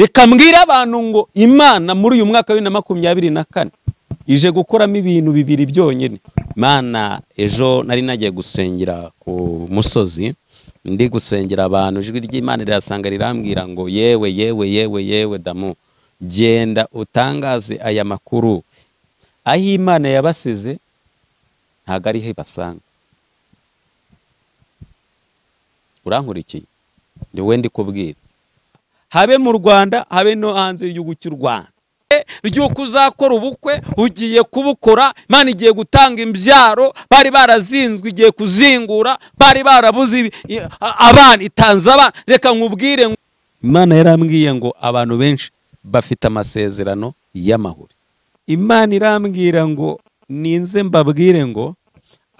Reka mbwira abantu ngo Imana muri uyu mwaka wa 2024 ije gukoramo ibintu bibiri byonyine. Imana ejo nari nagiye gusengera ku musozi, ndi gusengera abantu, ijwi ry'Imana rirasanga rirambwira ngo yewe yewe yewe yewe Damu, genda utangaze aya makuru. Aho Imana yabasize ntago ariho ibasanga. Urankurikiye? Ni we ndi kubwira. Habe mu Rwanda, habe no hanze y'igihugu cy'u Rwanda. Ryuko uzakora ubukwe, ugiye kubukora, Imana igiye gutanga imbyaro, bari barazinzwe igiye kuzingura, bari barabuze abana itanze abana. Reka nkubwire, Imana yarambwiye ngo abantu benshi bafite amasezerano y'amahoro. Imana irambwira ngo ninze mbabwire ngo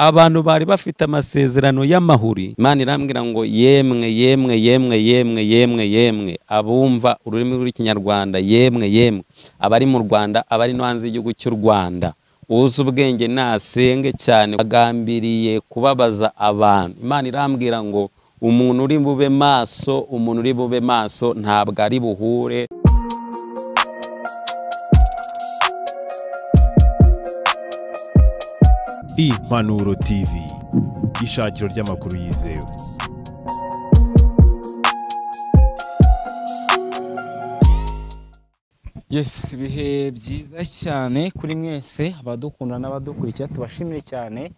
abantu bari bafite amasezerano y'amahuri. Imana irambwira ngo yemwe yemwe yemwe yemwe yemwe yemwe abumva ururimi rw'Ikinyarwanda, yemwe yemwe abari mu Rwanda, abari no hanze y'igihugu cy'u Rwanda, uzi ubwenge nasenge cyane, agambiriye kubabaza abantu. Imana irambwira ngo umuntu uri bube maso, umuntu uri bube maso ntabwo ari buhure. Impanuro TV, ishakiro ry'amakuru yizewe. Yes, ibihe byiza cyane kuri mwese abadukunda n'abadukurikira, tubashimire cyane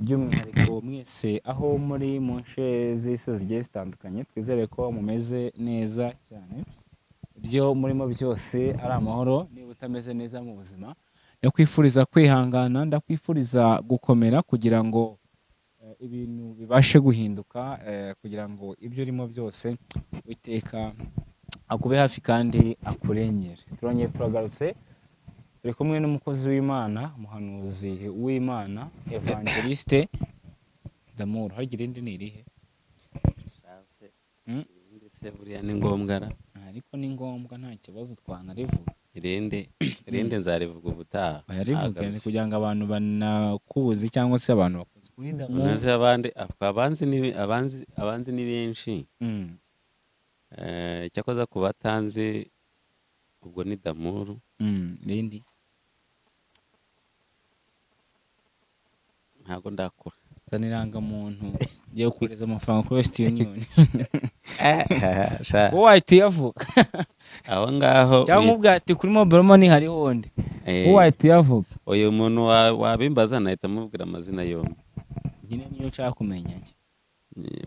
by'umwihariko mwese aho muri mu nce z'isi zigiye zitandukanye. Twizere ko mumeze neza cyane, ibyo murimo byose ari amahoro. Niba utameze neza mu buzima, ndakwifuriza kwihangana, ndakwifuriza gukomera kugira ngo ibintu bibashe guhinduka, kugira ngo ibyo urimo byose Uwiteka akube hafi kandi akurengere. Turongeye turagarutse, turi kumwe n'umukozi w'Imana, umuhanuzi w'Imana, Evangeliste Damour. Hari irindi ni irihe? Se buriya ni ngombwa ra? Ariko ni ngombwa, nta kibazo twanarivuga. Irindi nzarivuga ubutaha. Bayarivuga kugira ngo abantu banakuzi cyangwa se abantu bakuzi kuri Damour. Unoze abandi abanzi ni benshi. Cyakoza kubatanze ubwo ni Damour. Irindi ntago ndakura. Zaniranga muntu ngiye kureza amafaranga kuri West Union. Wowe wahita uyavuga aho ngaho, cyangwa ubwo ati kuri mobile money hariho undi, wowe wahita uyavuga. Uyu muntu wabimbaza nahita amubwira amazina yombi nyine, niyo nshaka kumenya.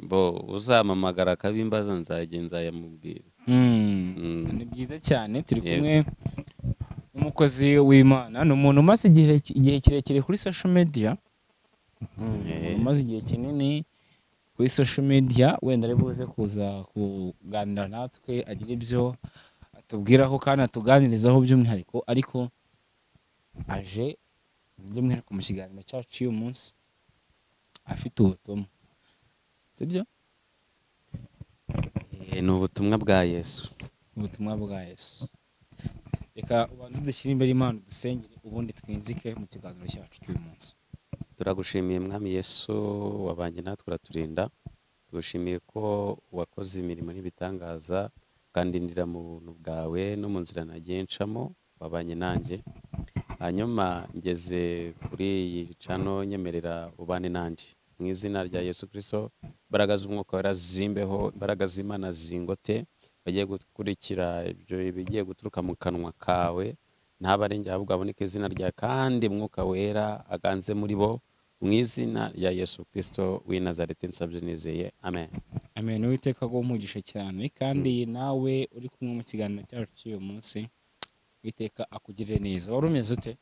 Bo uzamamagara akabimbaza nzajya nzayamubwira. Ni byiza cyane. Turi kumwe n'umukozi w'Imana, ni umuntu umaze igihe kirekire kuri social media, umaze igihe kinini kuri social media. Wenda ari buze kuza kuganira natwe, agira ibyo atubwiraho kandi atuganirizaho by'umwihariko. Ariko aje by'umwihariko mu kiganiro cyacu uyu munsi afite ubutumwa, sibyo? Ni ubutumwa bwa Yesu. Ubutumwa bwa Yesu. Reka ubanze dushyire imbere Imana, dusengere, ubundi twinzike mu kiganiro cyacu cy'uyu munsi. Turagushimiye Mwami Yesu, wabanye natwe uraturinda. Tugushimiye ko wakoze imirimo n'ibitangaza, ukandindira mu buntu bwawe no mu nzira nagiye ncamo, wabanye nanjye. Hanyuma ngeze kuri iyi cano, nyemerera ubane nanjye mu izina rya Yesu Kristo. Imbaraga z'umwuka wera zimbeho, imbaraga z'Imana zingote, bagiye gukurikira ibyo bigiye guturuka mu kanwa kawe, ntabarenge ahubwo aboneke izina rya kandi mwuka wera aganze muri bo, mu izina rya Yesu Kristo w'i Nazareti nsabye nizeye, amen. Amen. Uwiteka aguhe umugisha cyane, kandi nawe uri kumwe mu kiganiro cyacu cy'uyu munsi, Uwiteka akugirire neza. Wari umeze ute?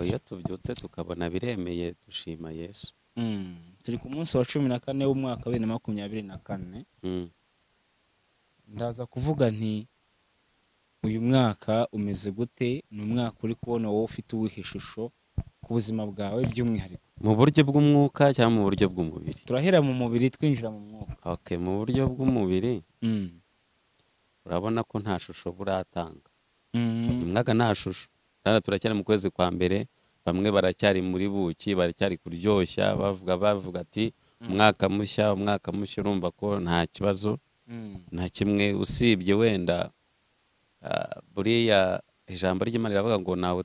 Iyo tubyutse tukabona biremeye dushima Yesu. Turi ku munsi wa 14 w'umwaka wa 2024. Ndaza kuvuga nti uyu mwaka umeze gute? Ni umwaka uri kubona wowe ufite uwihe ishusho ku buzima bwawe by'umwihariko? Mu buryo bw'umwuka cyangwa mu buryo bw'umubiri? Turahera mu mubiri twinjira mu mwuka. Okay, mu buryo bw'umubiri urabona ko nta shusho buratanga. Umwaka nta shusho. Turacyari mu kwezi kwa mbere, bamwe baracyari muri buki, baracyari kuryoshya, bavuga ati umwaka mushya, urumva ko nta kibazo nta kimwe, usibye wenda Buriya ijambo ry'Imana riravuga ngo ntawe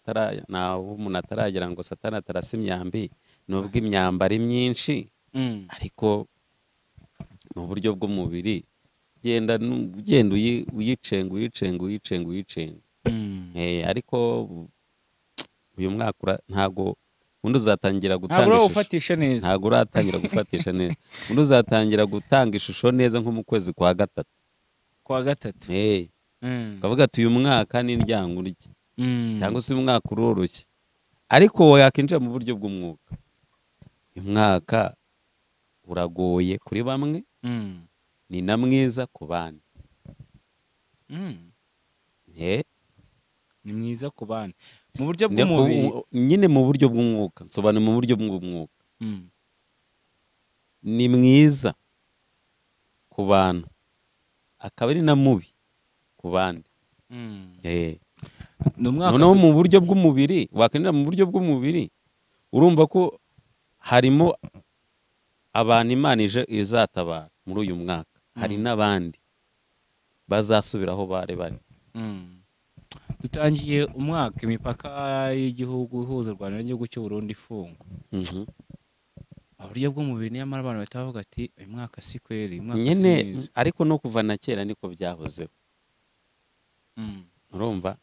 umuntu ataragera ngo Satani atarasa imyambi, nubwo imyambi ari myinshi, ariko mu buryo bw'umubiri genda ugenda uyicenga uyicenga uyicenga uyicenga. Ariko uyu mwaka ntago undi uzatangira gutanga ishusho neza, ntago uratangira gufatisha neza, undi uzatangira gutanga ishusho neza nko mu kwezi kwa gatatu. Kwa gatatu. Ukavuga ati uyu mwaka ni indyango urye, cyangwa se uyu mwaka uroroshye, ariko yakinjira mu buryo bw'umwuka. Uyu mwaka uragoye kuri bamwe, ni na mwiza ku bandi. Ni mwiza ku bandi mu buryo bw'umubiri nyine, mu buryo bw'umwuka, nsobanura mu buryo bw'umwuka. Ni mwiza ku bantu, akaba ari na mubi ku bandi. Noneho mu buryo bw'umubiri, wakinjira mu buryo bw'umubiri, urumva ko harimo abantu Imana izatabara muri uyu mwaka, hari n'abandi bazasubiraho bari bari. Dutangiye umwaka imipaka y'igihugu ihuza u Rwanda n'igihugu cy'u Burundi ifungwa. Uburyo bw'umubiri nyamara abantu bahita bavuga ati uyu mwaka si kweri, uyu mwaka si mwiza. Ariko no kuva na kera niko byahozeho. Urumva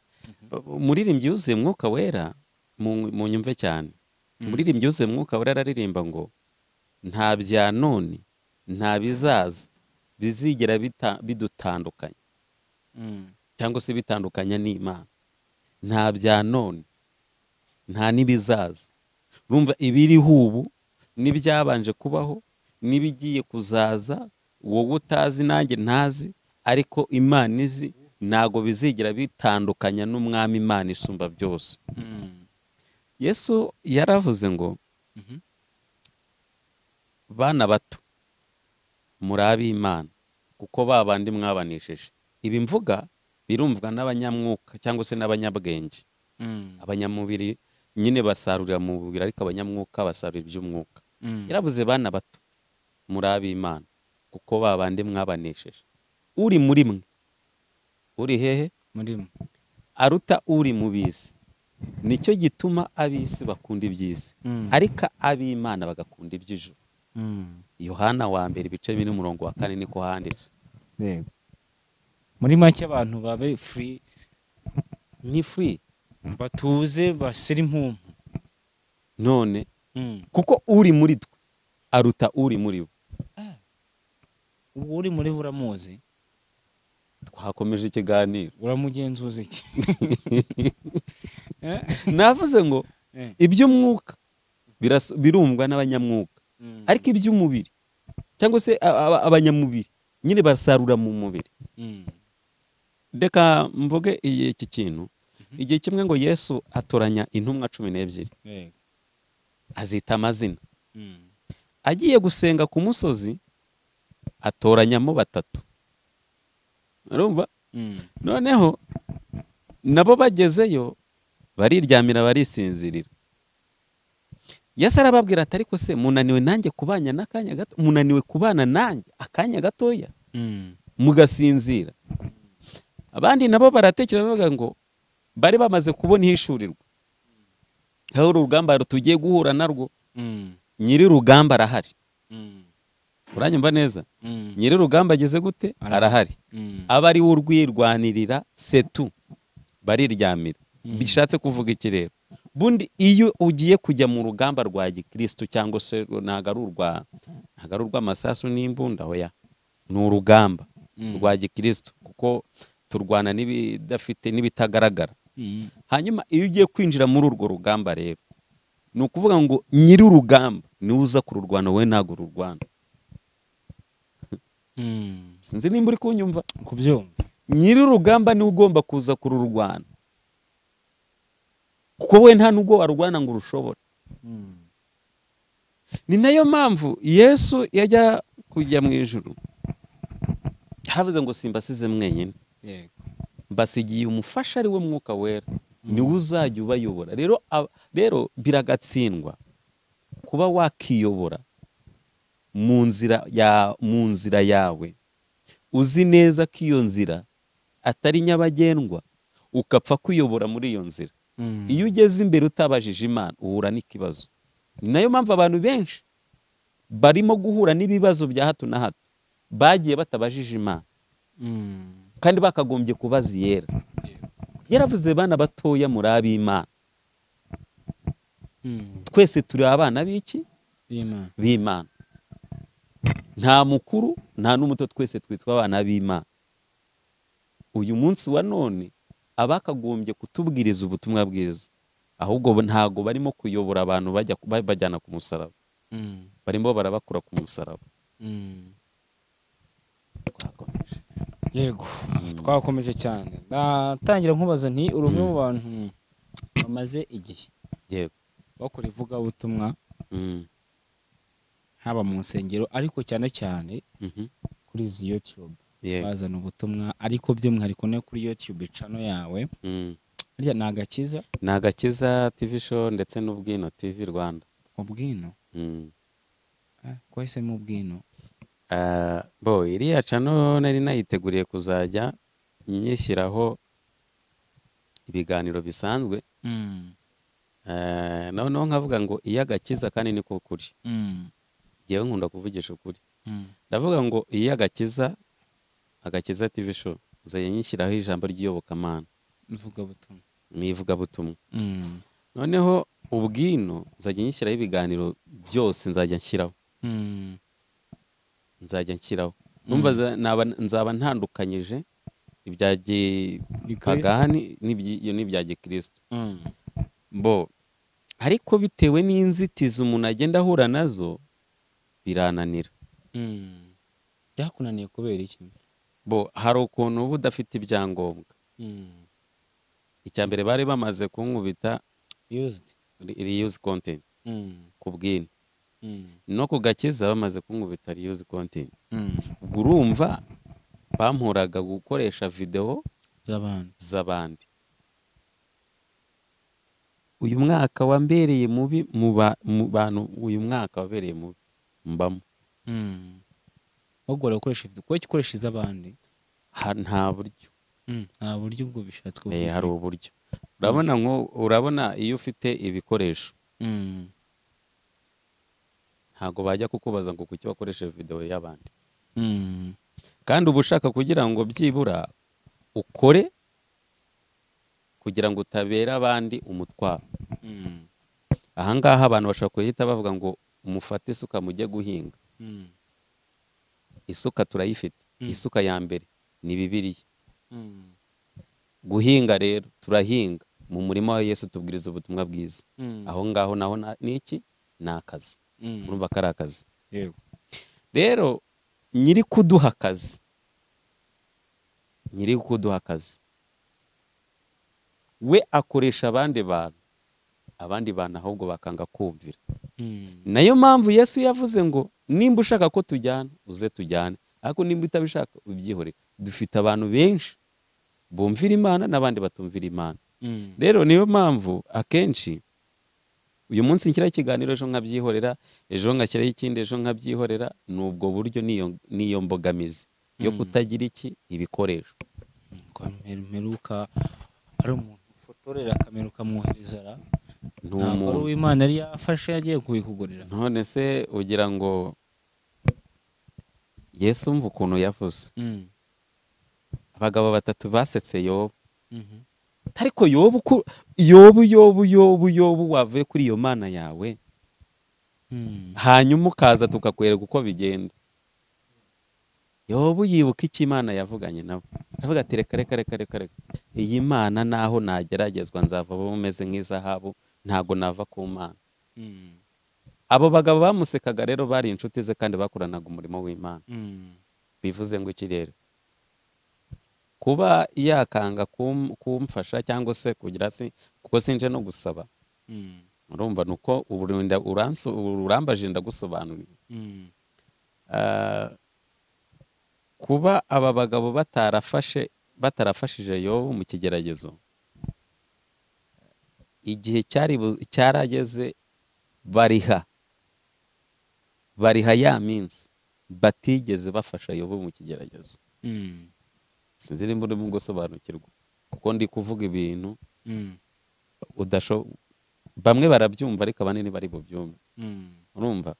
umuririmbyi yuzuye Mwuka Wera, mu nyumve cyane, umuririmbyi yuzuye Mwuka Wera araririmba ngo nta bya none nta bizaza bizigera bidutandukanya, cyangwa se bitandukanya n'Imana. Nta bya none nta n'ibizaza. Urumva ibiriho ubu n'ibyabanje kubaho n'ibigiye kuzaza, wowe utazi nanjye ntazi, ariko Imana izi, ntago bizigera bitandukanya n'Umwami Imana isumba byose. Yesu yaravuze ngo bana bato muri ab'Imana, kuko babandi mwabanishije. Ibi mvuga birumvwa n'abanyamwuka cyangwa se n'abanyabwenge. Abanyamubiri nyine basarurira mu mubiri, ariko abanyamwuka basarurira iby'umwuka. Yaravuze bana bato muri ab'Imana, kuko babandi mwabanesheje. Uri muri mwe, uri hehe? Muri mwe, aruta uri mu bisi. Nicyo gituma abisi bakunda iby'isi, ariko ab'Imana bagakunda iby'ijuru. Yohana wa mbere ibice 4 umurongo wa 4 niko handitse. Yego. Muri make abantu babe free, ni free, batuze basira impumpu. None kuko uri muri twe aruta uri muri bo. Uri muri bo uramuzi? Twakomeje ikiganiro. Uramugenzuza iki? Navuze ngo iby'umwuka birumvwa n'abanyamwuka, ariko iby'umubiri cyangwa se abanyamubiri nyine basarura mu mubiri. Reka mvuge iki kintu. Igihe kimwe ngo Yesu atoranya intumwa 12, azita amazina. Agiye gusenga ku musozi atoranyamo 3. Urumva? Noneho nabo bagezeyo bariryamira barisinzirira. Yesu arababwira ati ariko se munaniwe nanjye kubanya n'akanya gato, munaniwe kubana nanjye akanya gatoya mugasinzira. Abandi nabo baratekereza bavuga ngo bari bamaze kubona ihishurirwa, aho urugamba tugiye guhura narwo, nyiri rugamba arahari. Uranyumva neza? Nyiri rugamba ageze gute? Arahari. Aba ari urwirwanirira setu, bariryamira. Bishatse kuvuga iki rero? Bundi iyo ugiye kujya mu rugamba rwa gikristo, cyangwa se ntago ari urw'amasasu n'imbunda, oya, ni urugamba rwa gikristo, kuko turwana n'ibidafite n'ibitagaragara. Hanyuma iyo ugiye kwinjira muri urwo rugamba rero, ni ukuvuga ngo nyiri urugamba niwe uza kururwana, wowe ntago ururwana. Sinzi nimba uri kunyumva. Kubyumva. Nyiri urugamba niwe ugomba kuza kururwana, kuko we nta nubwo warurwana ngo urushobore. Ni nayo mpamvu Yesu yajya kujya mu ijuru yaravuze ngo simbasize mwenyine, mbasigiye umufasha ari we Mwuka Wera, niwe uzajya ubayobora. Rero biragatsindwa kuba wakiyobora mu nzira yawe, uzi neza ko iyo nzira atari nyabagendwa, ukapfa kwiyobora muri iyo nzira. Iyo ugeze imbere utabajije Imana uhura n'ikibazo. Ni nayo mpamvu abantu benshi barimo guhura n'ibibazo bya hato na hato bagiye batabajije Imana, kandi bakagombye kubaza Iyera. Yaravuze bana batoya muri ab'Imana, twese turi abana b'iki? B'Imana. Nta mukuru nta n'umuto, twese twitwa abana b'Imana. Uyu munsi wa none abakagombye kutubwiriza ubutumwa bwiza ahubwo ntago barimo kuyobora abantu bajya bajyana ku musaraba, barimo barabakura ku musaraba. Twakomeje. Yego, twakomeje cyane. Ndatangira nkubaza nti uri umwe mu bantu bamaze igihe yego bakora ivugabutumwa, haba mu nsengero ariko cyane cyane kuri izi YouTube bazana ubutumwa, ariko by'umwihariko no kuri YouTube channel yawe. Harya ni Agakiza? Ni Agakiza TV show ndetse n'Ubwino TV Rwanda. Ubwino? Ko wahisemo Ubwino? Bo iriya channel nari nayiteguriye kuzajya nyishyiraho ibiganiro bisanzwe. Noneho nkavuga ngo iyo Agakiza, kandi niko kuri, ngewe nkunda kuvugisha ukuri. Ndavuga ngo iyo Agakiza, Agakiza TV show nzajya nyishyiraho ijambo ry'iyobokamana n'ivugabutumwa. Noneho Ubwino nzajya nyishyiraho ibiganiro byose, nzajya nshyiraho. Nzajya nshyiraho. Numva nzaba ntandukanyije ibya gipagani n'ibya gikristo. Bo ariko bitewe n'inzitizi umuntu agenda ahura nazo birananira. Byakunaniye kubera iki? Bo hari ukuntu uba udafite ibyangombwa. Icya mbere bari bamaze kunkubita reuse content ku Bwino, no ku Gakiza bamaze kunkubita reuse content. Ubwo urumva bampuraga gukoresha video z'abandi. Uyu mwaka wambereye mubi mu bantu, uyu mwaka wabereye mubi mbamo. Bagora gukoresha video, kuko ikoresha iz'abandi nta buryo. Nta buryo ubwo bishatswe. Hari uburyo. Urabona nko urabona iyo ufite ibikoresho, ntago bajya kukubaza ngo kuki bakoresha video y'abandi. Kandi uba ushaka kugira ngo byibura ukore kugira ngo utabera abandi umutwaro. Ahangaha abantu bashaka kuhita bavuga ngo umufate isuka mujye guhinga. Isuka turayifite. Isuka ya mbere ni Bibiliya. Guhinga rero turahinga mu murima wa Yesu, tubwiriza ubutumwa bwiza. Aho ngaho naho niki ni akazi. Urumva ko ari akazi. Yego. Rero nyiri kuduha akazi, nyiri kuduha akazi we akoresha abandi bantu, abandi bantu ahubwo bakanga kumvira. Nayo mpamvu Yesu yavuze ngo nimba ushaka ko tujyana uze tujyane, ariko nimba utabishaka ubyihorere. Dufite abantu benshi bumvira Imana n'abandi batumvira Imana. Rero niyo mpamvu akenshi uyu munsi nshyira ikiganiro, ejo nkabyihorera, ejo ngashyiraho ikindi, ejo nkabyihorera. Ni ubwo buryo, niyo mbogamizi yo kutagira iki ibikoresho. Mperuka ari umuntu ufotorera kamera ukamwohereza, ntabwo ari uw'Imana yari yafashe yagiye kubikugurira. None se ugira ngo Yesu umva ukuntu yavuze? Abagabo batatu basetse Yobu. Ariko Yobu Yobu Yobu Yobu Yobu wavuye kuri iyo mana yawe, hanyuma ukaza tukakwereka uko bigenda. Yobu yibuka icyo Imana yavuganye nabo, aravuga ati reka reka reka reka reka, iyi Mana naho nageragezwa nzava bumeze nk'izahabu, ntago nava ku Mana. Abo bagabo bamusekaga rero bari inshuti ze kandi bakoranaga umurimo w'Imana. Bivuze ngo iki rero? Kuba yakanga kumfasha cyangwa se kugira se, kuko sinje no gusaba. Urumva nuko uburinda urambaje ndagusobanurira. Kuba aba bagabo batarafashije Yobu mu kigeragezo, igihe cyarageze bariha ya minsi batigeze bafasha Yobu mu kigeragezo. Sinzi nimba urimo gusobanukirwa, kuko ndi kuvuga ibintu bamwe barabyumva ariko abandi ntibari bubyumve. Urumva,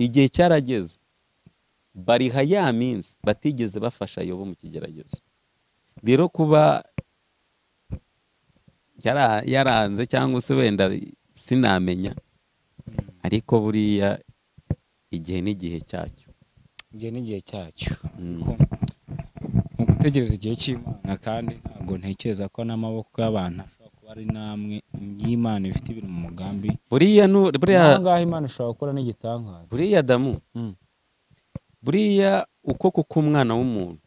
igihe cyarageze bariha ya minsi batigeze bafasha Yobu mu kigeragezo. Rero kuba yaranze cyangwa se wenda sinamenya, ariko buriya igihe n'igihe cyacyo. Igihe n'igihe cyacyo. Mu gutegereza igihe cy'Imana, kandi ntabwo ntekereza ko n'amaboko y'abantu ashobora kuba ari namwe y'Imana ifite ibintu mu mugambi. Buriya ngaha Imana ishobora gukora n'igitangaza. Buriya Damu, buriya uko kuko umwana w'umuntu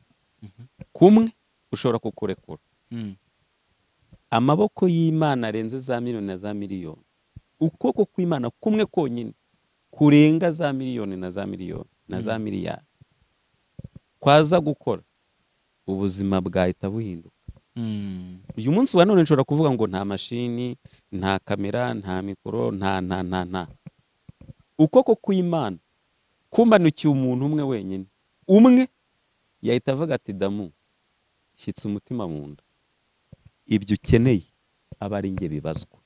kumwe ushobora kukurekura. Amaboko y'Imana arenze za miliyoni na za miliyoni. Ukuboko kw'Imana kumwe konyine kurenga za miliyoni na za miliyoni na za miliyari kwaza gukora, ubuzima bwahita buhinduka. Uyu munsi wa none nshobora kuvuga ngo nta mashini, nta kamera, nta mikoro, nta nta nta nta. Ukuboko kw'Imana kumanukiye umuntu umwe wenyine, umwe yahita avuga ati Damu, shyitsa umutima mu nda, ibyo ukeneye aba ari njye bibazwa.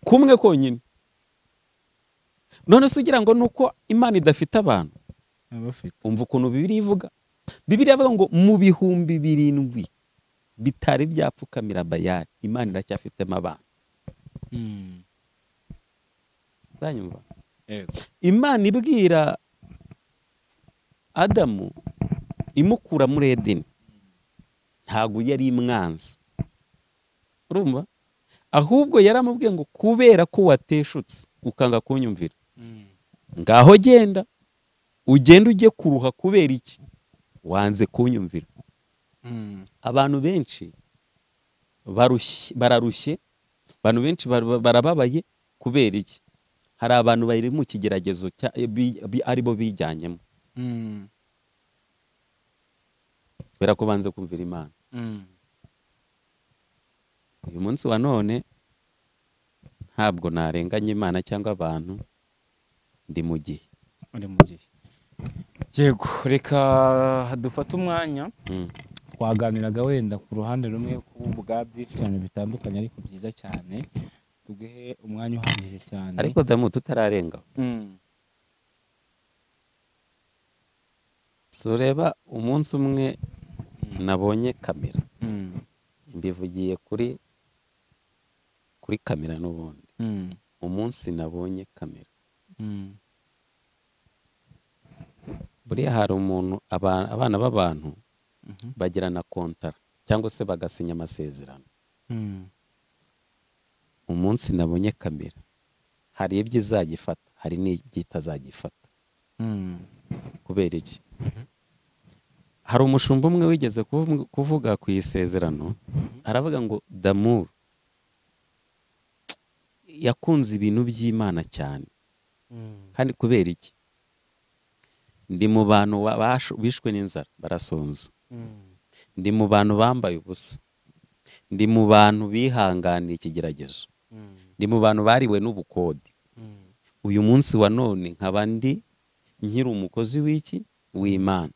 Kumwe konyine. None se ugira ngo nuko Imana idafite abantu? Umva ukuntu Bibiliya ivuga. Bibiliya ivuga ngo mu 7,000 bitari byapfukamira Bayali, Imana iracyafitemo abantu. Uranyumva? Imana ibwira Adamu imukura muri Edeni, ntago yari imwanzi. Urumva? Ahubwo yaramubwiye ngo kubera ko wateshutse ukanga kunyumvira, ngaho genda ugende ujye kuruha kubera iki wanze kunyumvira. Abantu benshi bararushye, abantu benshi barababaye kubera iki? Hari abantu bari mu kigeragezo aribo bijyanyemo kubera ko banze kumvira Imana. Uyu munsi wa none ntabwo narenganya Imana cyangwa abantu, ndi mu gihe. Uri mu gihe. Yego, reka dufate umwanya. Twaganiraga wenda ku ruhande rumwe kuvuga byinshi cyane bitandukanye ariko byiza cyane, tuguhe umwanya uhagije cyane. Ariko Damu, tutararenga. Sureba umunsi umwe nabonye kamera. Mbivugiye kuri kamera n'ubundi. Umunsi nabonye kamera. Buriya hari umuntu, abana b'abantu bagirana kontara cyangwa se bagasinya amasezerano. Umunsi nabonye kamera, hari ibyo izagifata, hari n'ibyo itazagifata. Kubera iki? Hari umushumba umwe wigeze kuvuga ku isezerano, aravuga ngo Damu yakunze ibintu by'Imana cyane. Kandi kubera iki? Ndi mu bantu bishwe n'inzara barasonza. Ndi mu bantu bambaye ubusa. Ndi mu bantu bihanganiye ikigeragezo. Ndi mu bantu bariwe n'ubukode. Uyu munsi wa none nkaba ndi nkiri umukozi w'iki w'Imana.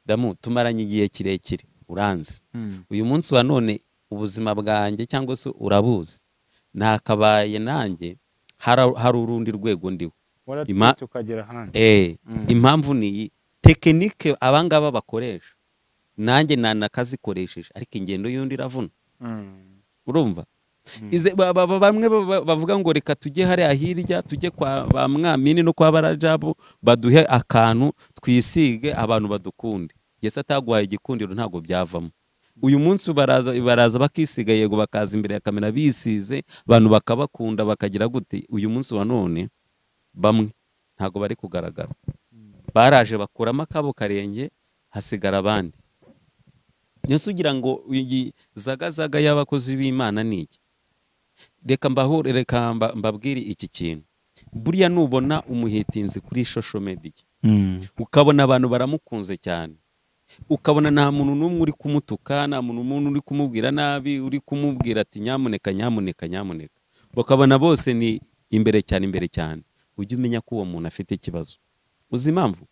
Damu, tumaranye igihe kirekire uranzi. Uyu munsi wa none ubuzima bwanjye cyangwa se urabuzi, nakabaye nanjye hari urundi rwego ndiho. Impamvu ni tekinike abangaba bakoresha, nanjye nanakazikoresheje, ariko ingendo y'undi iravuna. Urumva? Bamwe bavuga ngo reka tujye hariya hirya, tujye kwa ba Mwamini no kwa Barajabu baduhe akantu twisige abantu badukunde. Yesu ataguhaye igikundiro ntago byavamo. Uyu munsi baraza bakisiga, yego bakaza imbere ya kamera bisize, abantu bakabakunda bakagira gute. Uyu munsi wa none bamwe ntago bari kugaragara. Baraje bakuramo akabo karenge, hasigara abandi. Yesu ugira ngo iyi zagazaga y'abakozi b'Imana ni iki? Reka mbahure, reka mbabwire iki kintu. Buriya nubona umuhitinzi kuri social media, ukabona abantu baramukunze cyane, ukabona nta muntu n'umwe uri kumutuka, nta muntu n'umwe uri kumubwira nabi, uri kumubwira ati nyamuneka nyamuneka nyamuneka, bakabona bose ni imbere cyane imbere cyane, ujye umenya ko uwo muntu afite ikibazo. Uzi impamvu?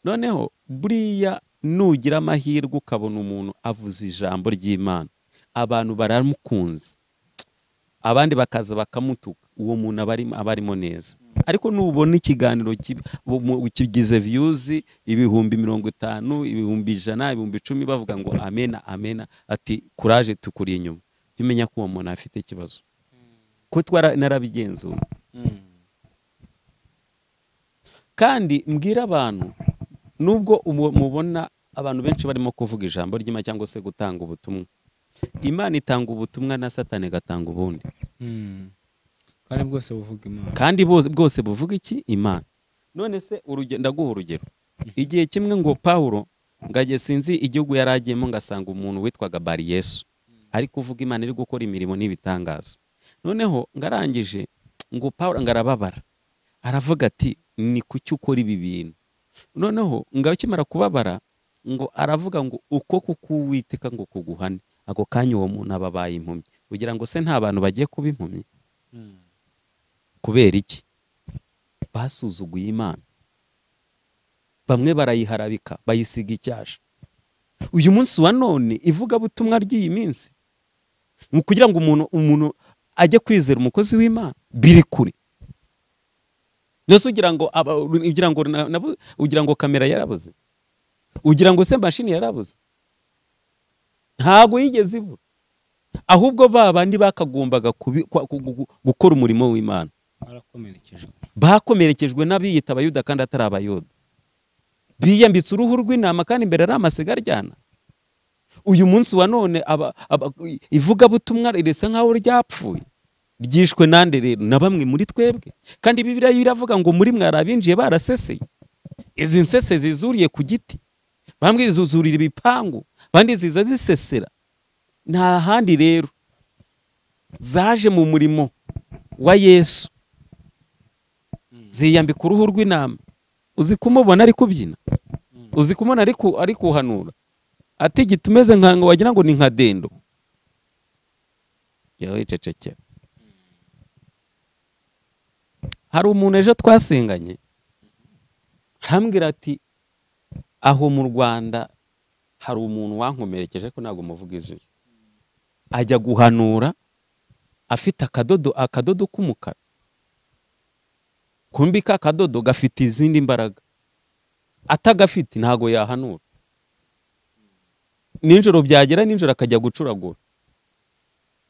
Noneho buriya Nugira amahirwe ukabona umuntu avuze ijambo ry'Imana, abantu baramukunze, abandi bakaza bakamutuka, uwo muntu aba arimo neza. Ariko nubona ikiganiro kigize views 50,000, 100,000, 10,000 bavuga ngo amena amena, ati courage tukuri inyuma, umenya ko uwo muntu afite ikibazo. Ko narabigenzuye. Kandi mbwira abantu, nubwo mubona abantu benshi barimo kuvuga ijambo ry'Imana cyangwa se gutanga ubutumwa, Imana itanga ubutumwa na Satani agatanga ubundi. Kandi bwose buvuga Imana. Kandi bwose buvuga iki? Imana. None se ndaguha urugero. Igihe kimwe ngo Paulo ngajye sinzi igihugu yaragiyemo, ngasanga umuntu witwaga Bari Yesu ari kuvuga Imana, iri gukora imirimo n'ibitangaza. Noneho ngarangije ngo Paulo ngarababara, aravuga ati ni kuki ukora ibi bintu? Noneho ngakimara kubabara ngo aravuga ngo uko kukuwiteka ngo kuguhane. Ako kanya uwo muntu ababaye impumyi. Kugira ngo se nta bantu bagiye kuba impumyi? Kubera iki? Basuzuguye Imana. Bamwe barayiharabika, bayisiga icyasha. Uyu munsi wa none ivugabutumwa ry'iyi minsi, mu kugira ngo umuntu ajye kwizera umukozi w'Imana biri kure. Nose ugira ngo ugira ngo kamera yarabuze, ugira ngo se mashini yarabuze, ntago yigeze ibura. Ahubwo babandi bakagombaga gukora umurimo w'Imana bakomerekejwe n'abiyita abayuda kandi atari abayuda, biyambitse uruhu rw'intama kandi imbere ari amasiga aryana. Uyu munsi wa none ivugabutumwa rirasa nkaho ryapfuye, ryishwe nande rero? Na bamwe muri twebwe. Kandi Bibiliya iravuga ngo muri mwe arabinjiye baraseseye. Izi nsese zizuriye ku giti, bamwe zuzurira ibipangu, bandi ziza zisesera. Nta handi rero zaje mu murimo wa Yesu, ziyambika uruhu rw'intama. Uzi kumubona ari kubyina, uzi kumubona ari kuhanura, ati gitumeze nka wagira ngo ni nka dendo. Yawe cecekera. Hari umuntu ejo twasenganye arambwira ati aho mu Rwanda hari umuntu wankomerekeje ko ntago muvuga izina, ajya guhanura afite akadodo k'umukara, kumbi ka kadodo gafite izindi mbaraga, atagafite ntago yahanura. Ninjoro byagera ninjoro akajya gucuragura,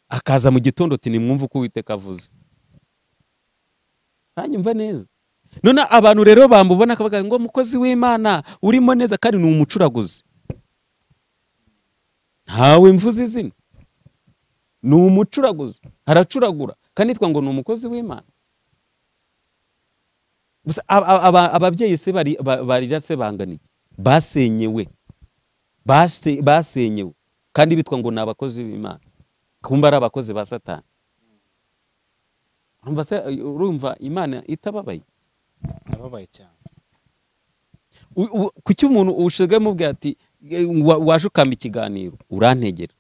akaza mu gitondo ati nimwumve uko Uwiteka avuze. Hanyumva neza. None abantu rero bamubona akavuga ngo mukozi w'Imana urimo neza, kandi ni umucuraguzi. Ntawe mvuze izina, ni umucuraguzi, aracuragura kandi yitwa ngo ni umukozi w'Imana. Gusa ababyeyi se barira se banganiye, basenyewe, basenyewe kandi bitwa ngo ni abakozi b'Imana, kumba ari abakozi ba Satani. Urumva se, urumva Imana itababaye? Nababaye cyane. Kuki umuntu ushigaye mubwira ati waje ukamba ikiganiro urantegera,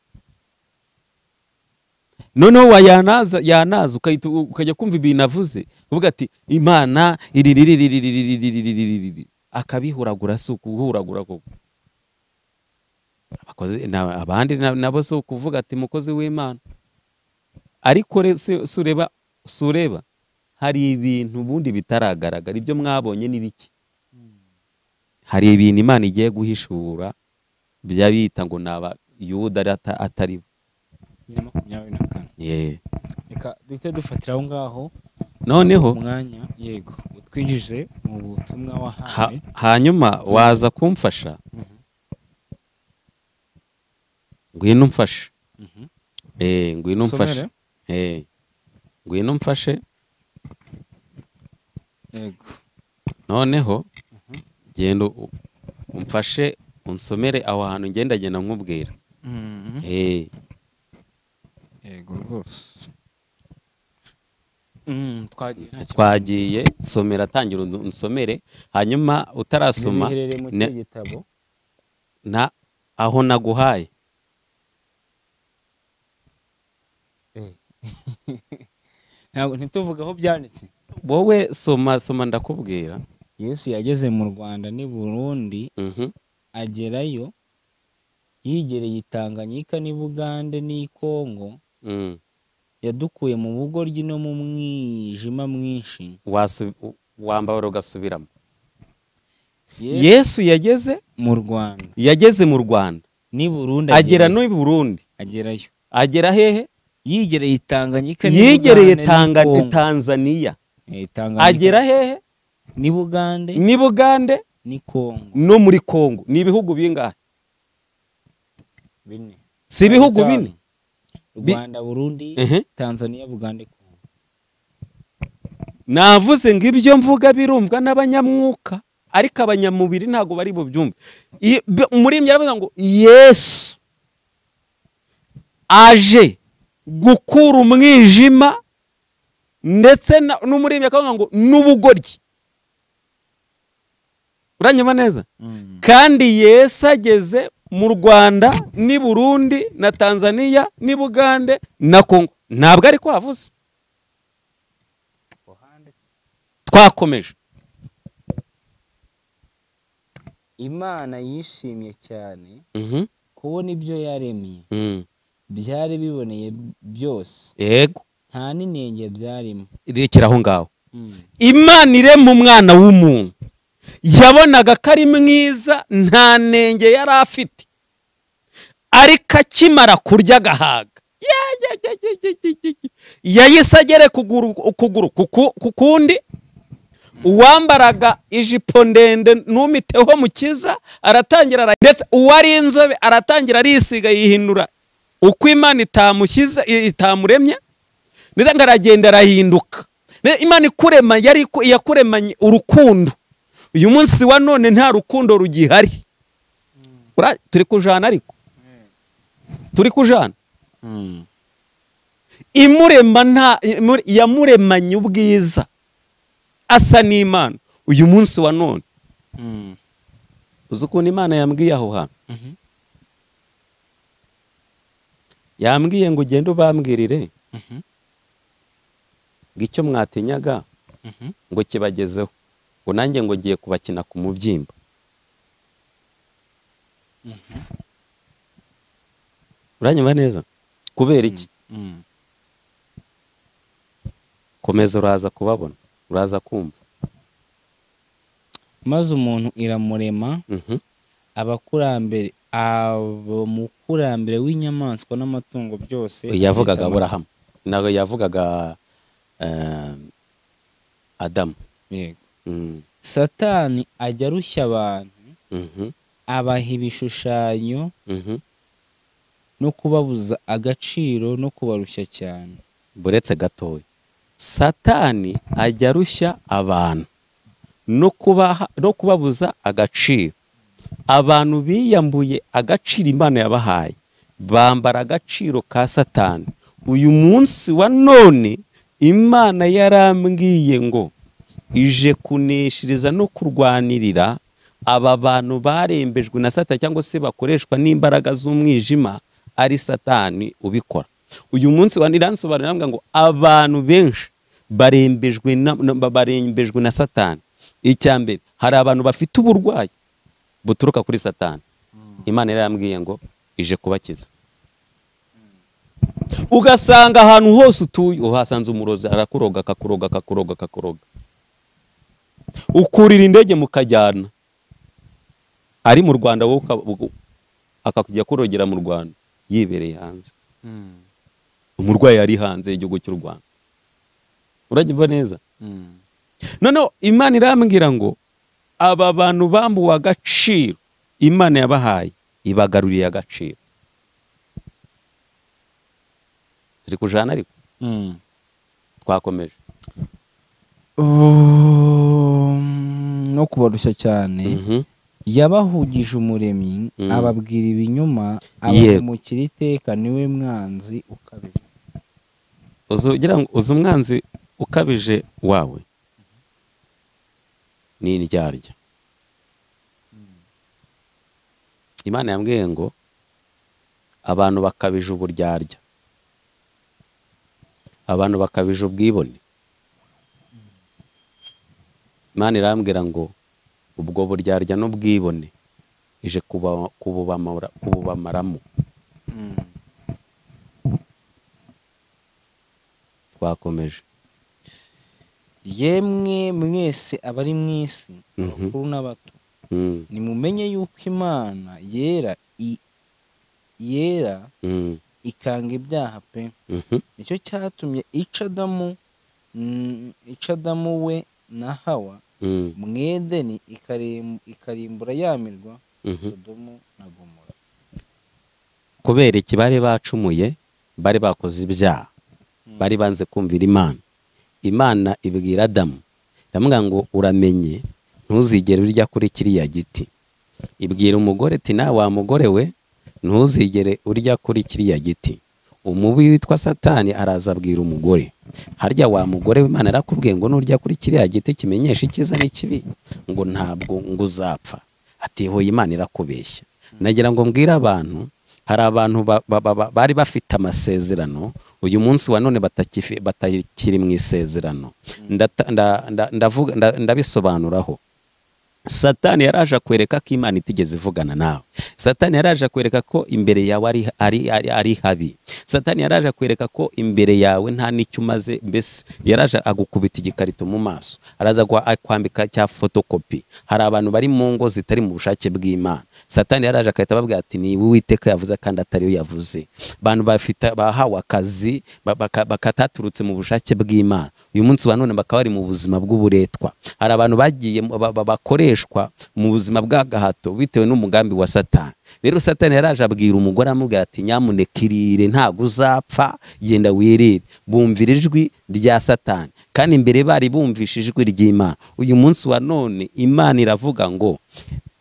noneho yanaza ukajya kumva ibintu avuze uvuga ati Imana iri akabihuragura. Si ukuhuragura koko. Abakozi abandi nabo si ukuvuga ati mukozi w'Imana. Ariko sureba hari ibintu ubundi bitaragaragara, ibyo mwabonye ni biki. Hari ibintu Imana igiye guhishura byabita ngo naba Yuda atari bo. 24. Reka duhite dufatira aho ngaho noneho umwanya, yego, utwinjize mu butumwa wahawe, hanyuma waza kumfasha. Ngwino umfashe. Ngwino umfashe. Ngwino umfashe. Yego. Noneho genda umfashe unsomere aho hantu ngenda genda nkubwira. Yego rwose. Twagiye somera, tangira unsomere, hanyuma utarasoma na aho naguhaye. Ntabwo ntituvuga aho byanditse. Wowe soma ndakubwira. Yesu yageze mu Rwanda ni Burundi. Agerayo yigereye Tanganyika n'i Bugande n'i Kongo. Yadukuye mu bugoryi no mu mwijima mwinshi. Wambara ugasubiramo. Yesu yageze mu Rwanda. Yageze mu Rwanda. Ni Burundi agera no i Burundi. Agerayo. Agera hehe? Yigereye Tanganyika. Yigereye Tanzania. Agera hehe? Ni Bugande. Ni Bugande. Ni Kongo. No muri Kongo. Ni ibihugu bingahe? Bine. Si ibihugu bine? Rwanda, Burundi, Tanzania, Bugande, Kongo. Navuze ngo ibyo mvuga birumvwa n'abanyamwuka, ariko abanyamubiri ntago bari bubyumve. Muri yaravuze ngo Yesu aje gukura umwijima, ndetse n'umuririmbyi akavuga ngo n'ubugoryi. Uranyumva neza? Kandi Yesu ageze mu Rwanda ni Burundi na Tanzania ni Bugande na Kongo. Ntabwo ariko havuze. Twakomeje. Imana yishimye cyane kubona ibyo yaremye byari biboneye byose. Yego. Nta n'inenge byarimo. Irekera aho ngaho. Imana irema umwana w'umuntu yabonaga ko ari mwiza, nta nenge yari afite, ariko akimara kurya agahaga yahise agere ukuguru kukundi. Uwambaraga ijipo ndende numiteho mukiza aratangira, ndetse uwari inzobe aratangira arisiga yihindura uko Imana itamushyize itamuremye, ndetse ngaragenda arahinduka. Imana ikurema yari yakuremanye urukundo. Uyu munsi wa none nta rukundo rugihari. Turi kujana, ariko turi kujana. Imurema nta yamuremanye ubwiza asa n'Imana. Uyu munsi wa none uzi ukuntu Imana yambwiye aho hantu? Yambwiye ngo ugende ubambwirire ngo icyo mwatinyaga ngo kibagezeho, ngo nanjye ngo ngiye kubakina ku mubyimba. Uranyumva neza? Kubera iki? Komeza uraza kubabona, uraza kumva. Maze umuntu iramurema, abakurambere abamukurambere w'inyamaswa n'amatungo byose. Yavugaga Aburahamu, nawe yavugaga Adamu. Yego. Satani ajya arushya abantu, abaha ibishushanyo no kubabuza agaciro no kubarushya cyane. Buretse gatoya, Satani ajya arushya abantu no kubabuza agaciro. Abantu biyambuye agaciro Imana yabahaye, bambara agaciro ka Satani. Uyu munsi wa none Imana yarambwiye ngo ije kuneshiriza no kurwanirira aba bantu barembejwe na Satani, cyangwa se bakoreshwa n'imbaraga z'umwijima ari Satani ubikora. Uyu munsi wa iransobanurira ngo abantu benshi barembejwe na Satani. Icya mbere, hari abantu bafite uburwayi buturuka kuri Satani. Imana yarambwiye ngo ije kubakiza. Ugasanga ahantu hose utuye uhasanze umurozi, arakuroga akakuroga akakuroga akakuroga. Ukurira indege mukajyana, ari mu Rwanda wowe akakujya kurogera mu Rwanda yibereye hanze. Umurwayi ari hanze y'igihugu cy'u Rwanda. Uragimva neza? Noneho Imana irambwira ngo aba bantu bambuwe agaciro Imana yabahaye ibagaruriye agaciro. Turi kujana ariko? Twakomeje. No kubarushya cyane. Yabahugije umuremyi, ababwira ibinyoma, abamukira iteka, niwe mwanzi ukabije. Uzugira ngo uzi umwanzi ukabije wawe ni indyarya. Imana yambwiye ngo abantu bakabije uburyarya, abantu bakabije ubwibone. Imana irambwira ngo ubwo buryarya n'ubwibone ije kububamaramo. Twakomeje. Yemwe mwese abari mu isi, abakuru n'abato, nimumenye yuko Imana yera yera ikanga ibyaha pe. Nicyo cyatumye ica Adamu we na Hawa mu Edeni, ikarimbura yamirwa Sodomu na Gomora. Kubera iki? Bari bacumuye, bari bakoze ibyaha, bari banze kumvira Imana. Imana ibwira Adamu, iramubwira ngo uramenye ntuzigere urya kuri kiriya giti. Ibwira umugore ati nawe wa mugore we ntuzigere urya kuri kiriya giti. Umubi witwa Satani araza abwira umugore, harya wa mugore w'Imana arakubwiye ngo nurya kuri kiriya giti kimenyesha icyiza n'ikibi ngo ntabwo ngo uzapfa. Ati hoya, Imana irakubeshya. Nagira ngo mbwire abantu, hari abantu bari bafite amasezerano, uyu munsi wa none batakiri mu isezerano. Ndabisobanuraho. Satani yaraje akwereka ko Imana itigeze ivugana nawe. Satani yaraje akwereka ko imbere yawe ari habi. Satani yaraje akwereka ko imbere yawe nta n'icyo umaze, mbese yaraje agukubita igikarito mu maso, araza kwambika cya fotokopi. Hari abantu bari mu ngo zitari mu bushake bw'Imana. Satani yaraje akahita ababwira ati ni Uwiteka yavuze kandi atari we yavuze. Abantu bafite bahawe akazi bakataturutse mu bushake bw'Imana, uyu munsi wa none bakaba bari mu buzima bw'uburetwa. Hari abantu bagiye bakoreshwa mu buzima bw'agahato bitewe n'umugambi wa Satani. Rero Satani yaraje abwira umugore amubwira ati nyamuneka irire ntabwo uzapfa, genda wirire. Bumvira ijwi rya Satani, kandi imbere bari bumvishe ijwi ry'Imana. Uyu munsi wa none Imana iravuga ngo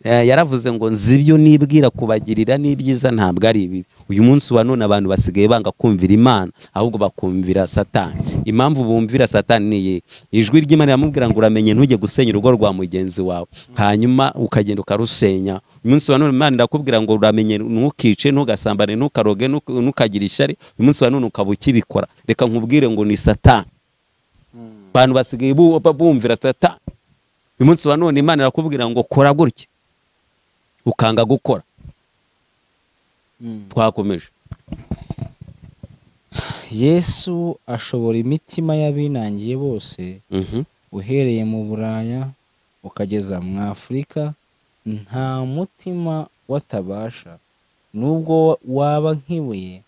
yaravuze ngo nzi ibyo nibwira kubagirira n'ibyiza ntabwo ari ibibi. Uyu munsi wa none abantu basigaye banga kumvira Imana ahubwo bakumvira Satani. Impamvu bumvira Satani ni ijwi ry'Imana yamubwira ngo uramenye ntujye gusenya urugo rwa mugenzi wawe, hanyuma ukagenda ukarusenya. Uyu munsi wa none Imana irakubwira ngo uramenye ntukice, ntugasambane, ntukaroge, ntukagire ishyari. Uyu munsi wa none ukaba ukibikora. Reka nkubwire ngo ni Satani. Abantu basigaye bumvira Satani. Uyu munsi wa none Imana irakubwira ngo kora gutya, ukanga gukora. Twakomeje. Yesu ashobora imitima y'abinangiye bose, uhereye mu Buraya ukageza mu Afurika, nta mutima watabasha, nubwo waba nk'ibuye,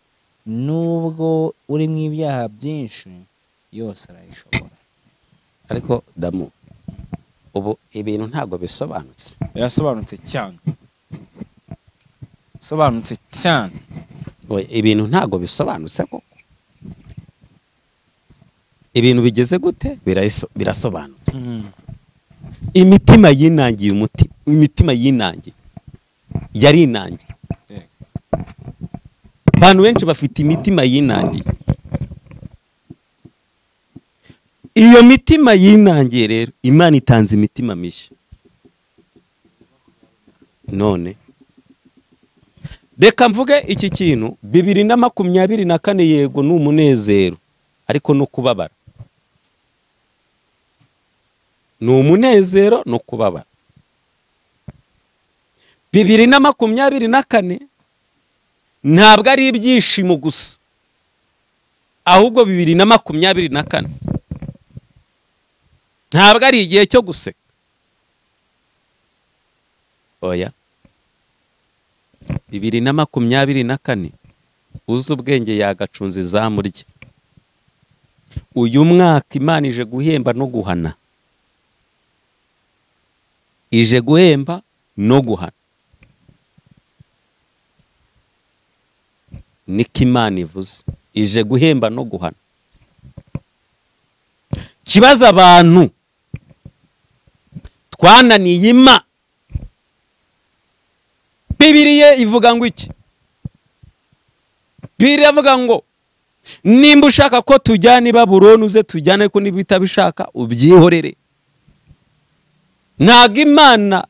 nubwo uri mu ibyaha byinshi, yose arayishobora. Ariko Damu, ubu ibintu ntabwo bisobanutse. Birasobanutse cyane. Sobanutse cyane. Ibintu ntabwo bisobanutse koko. Ibintu bigeze gute? Birasobanutse. Imitima yinangiye umutima, imitima yinangiye yarinangiye. Abantu benshi bafite imitima yinangiye. Iyo mitima yinangiye rero Imana itanze imitima mishya. None reka mvuge iki kintu, 2024 yego ni umunezero ariko no kubabara. Ni umunezero no kubabara. 2024 ntabwo ari ibyishimo gusa, ahubwo 2024 ntabwo ari igihe cyo guseka. Oya, 2024 uzi ubwenge yagacunze izamu rye. Uyu mwaka Imana ije guhemba no guhana. Ije guhemba no guhana. Niko Imana ivuze, ije guhemba no guhana. Kibaza abantu twananiye Imana. Bibiliya ivuga ngo iki? Bibiliya ivuga ngo nimba ushaka ko tujyana i Babuloni uze tujyane, ko niba utabishaka ubyihorere. Ntabwo Imana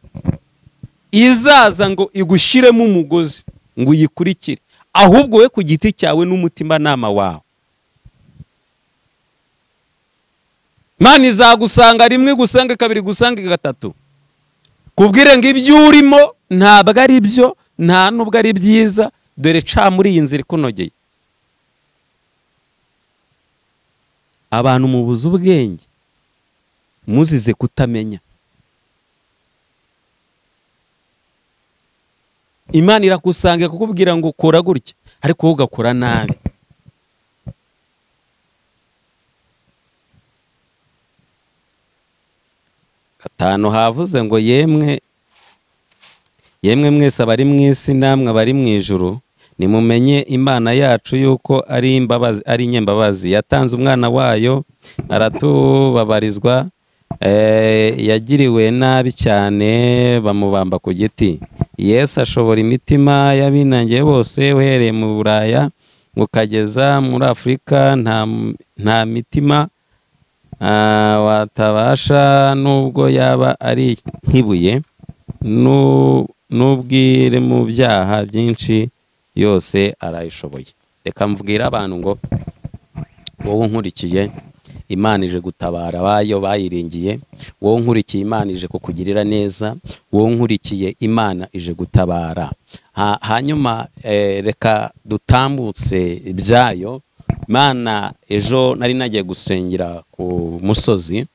izaza ngo igushyiremo umugozi ngo uyikurikire, ahubwo we ku giti cyawe n'umutimanama wawe. Imana izagusanga rimwe, igusange kabiri, igusange gatatu, kubwire ngo ibyo urimo Ntabwo ari byo, nta nubwo ari byiza, dore ca muri iyi nzira ikunogeye. Abantu mubuze ubwenge muzize kutamenya. Imana irakusanga kukubwira ngo ukora gutya, ariko wowe ugakora nabi. Gatanu havuze ngo yemwe yemwe mwese abari mu isi namwe abari mu ijuru, nimumenye Imana yacu yuko ari imbabazi, ari inyembabazi, yatanze umwana wayo aratubabarizwa, yagiriwe nabi cyane bamubamba ku giti. Yesu ashobora imitima y'abinangiye bose, uhereye mu Buraya ukageza muri Afurika, nta mitima watabasha nubwo yaba ari nk'ibuye, n'ubwire mu byaha byinshi yose arayishoboye. Reka mvugire abantu ngo wowe unkurikiye, Imana ije gutabara abayo bayiringiye. Wowe nkurikiye, Imana ije kukugirira neza. Wowe nkurikiye, Imana ije gutabara. Hanyuma reka dutambutse ibyayo. Imana, ejo nari nagiye gusengera ku musozi,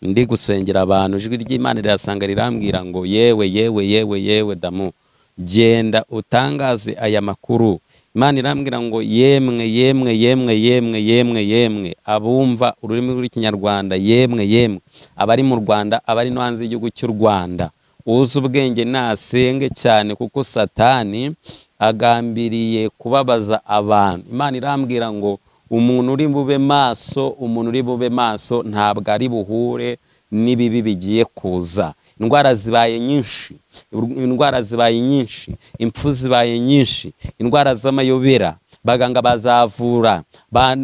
ndi gusengera abantu, ijwi ry'Imana rirasanga rirambwira ngo yewe yewe yewe yewe damu, genda utangaze aya makuru. Imana irambwira ngo yemwe yemwe yemwe yemwe yemwe yemwe abumva ururimi rw'Ikinyarwanda, yemwe yemwe abari mu Rwanda, abari no hanze y'igihugu cy'u Rwanda, uzi ubwenge nasenge cyane, kuko Satani agambiriye kubabaza abantu. Imana irambwira ngo umuntu uri bube maso, umuntu uri bube maso ntabwo ari buhure n'ibibi bigiye kuza. Indwara zibaye nyinshi, indwara zibaye nyinshi, impfu zibaye nyinshi, indwara z'amayobera, baganga bazavura,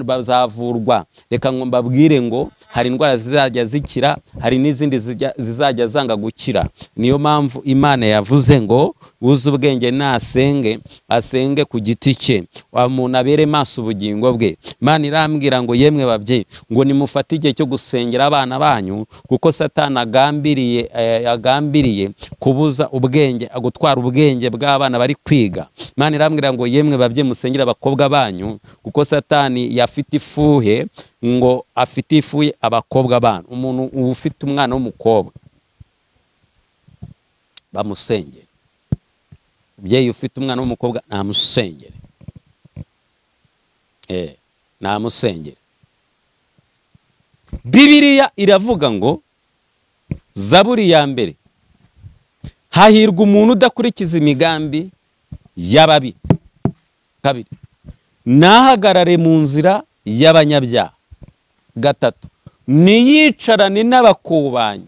bazavurwa. Reka ngo mbabwire ngo hari indwara zizajya zikira, hari n'izindi zizajya zanga gukira. Niyo mpamvu Imana yavuze ngo uzi ubwenge nasenge, asenge ku giti cye, umuntu abere maso ubugingo bwe. Imana irambwira ngo yemwe babyeyi, ngo nimufate igihe cyo gusengera abana banyu, kuko Satani agambiriye kubuza ubwenge, gutwara ubwenge bw'abana bari kwiga. Imana irambwira ngo yemwe babyeyi musengera abakobwa banyu, kuko Satani yafite ifuhe, ngo afite ifuhe abakobwa banyu. Umuntu ufite umwana w'umukobwa bamusengere. Umubyeyi ufite umwana w'umukobwa namusengere. Namusengere. Bibiliya iravuga ngo Zaburi ya mbere, hahirwa umuntu udakurikiza imigambi y'ababi. Kabiri, nahagarare mu nzira y'abanyabyaha. Gatatu, niyicarane n'abakubanyi.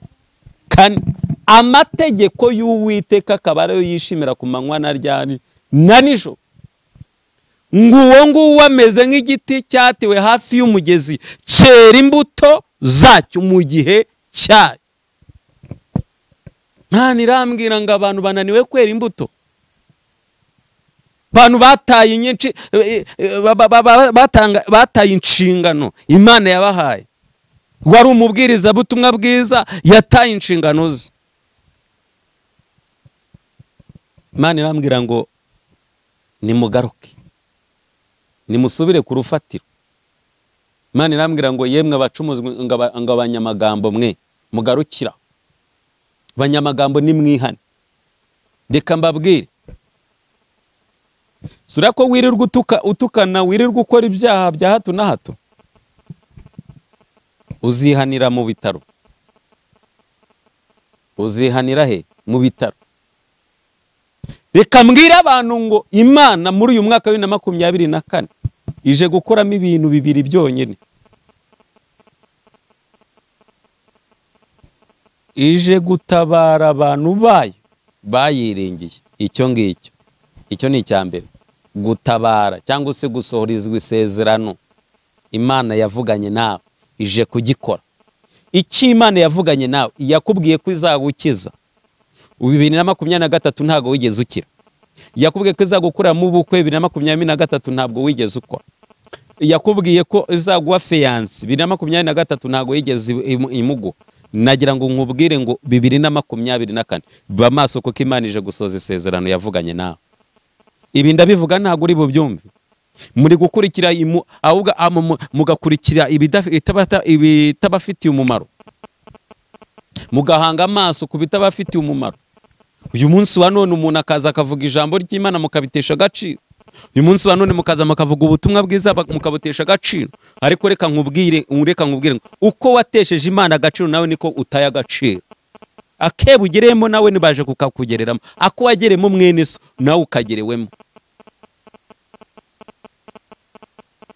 Kane, amategeko y'Uwiteka akaba ariyo yishimira ku manywa na ryari na nijoro. Nguwo nguwo ameze nk'igiti cyatewe hafi y'umugezi, cyera imbuto zacyo mu gihe cyayo. Imana irambwira ngo abantu bananiwe kwera imbuto. Abantu bataye nyinshi, bataye inshingano Imana yabahaye. Wari umubwiriza butumwa bwiza yataye inshingano ze. Imana irambwira ngo nimugaruke, nimusubire ku rufatiro. Imana irambwira ngo yemwe abacumuzi, ngo abanyamagambo mwe mugarukira, abanyamagambo nimwihane. Reka mbabwire, sura ko wirirwa utukana, wirirwa ukora ibyaha bya hato na hato, uzihanira mu bitaro. Uzihanira he? Mu bitaro. Reka mbwire abantu ngo Imana muri uyu mwaka wa 2024 ije gukoramo ibintu bibiri byonyine. Ije gutabara abantu bayo bayiringiye. Icyo ngicyo, icyo ni icya mbere, gutabara cyangwa se gusohorizwa isezerano Imana yavuganye nawe, ije kugikora. Icyo Imana yavuganye nawe, yakubwiye ko izagukiza 2023 ntabwo wigeze ukira. Yakubwiye ko izagukuramo ubukwe 2023 ntabwo wigeze ukora. Yakubwiye ko izaguha fiance 2023 ntabwo yigeze imuguha. Nagira ngo nkubwire ngo 2024 ba maso, kuko Imana ije gusoza isezerano yavuganye nawe. Ibi ndabivuga ntabwo uri bubyumve. Muri gukurikira ahubwo mugakurikira ibitabafitiye umumaro, mugahanga amaso ku bitabafitiye umumaro. Uyu munsi wa none umuntu akaza akavuga ijambo ry'Imana mukabitesha agaciro. Uyu munsi wa none mukaza mukavuga ubutumwa bwiza mukabutesha agaciro. Ariko reka nkubwire uko watesheje Imana agaciro nawe niko utaye agaciro. Akebugeremo nawe nibaje kukakugereramo, ako wageremo mwene so nawe ukagerewemo.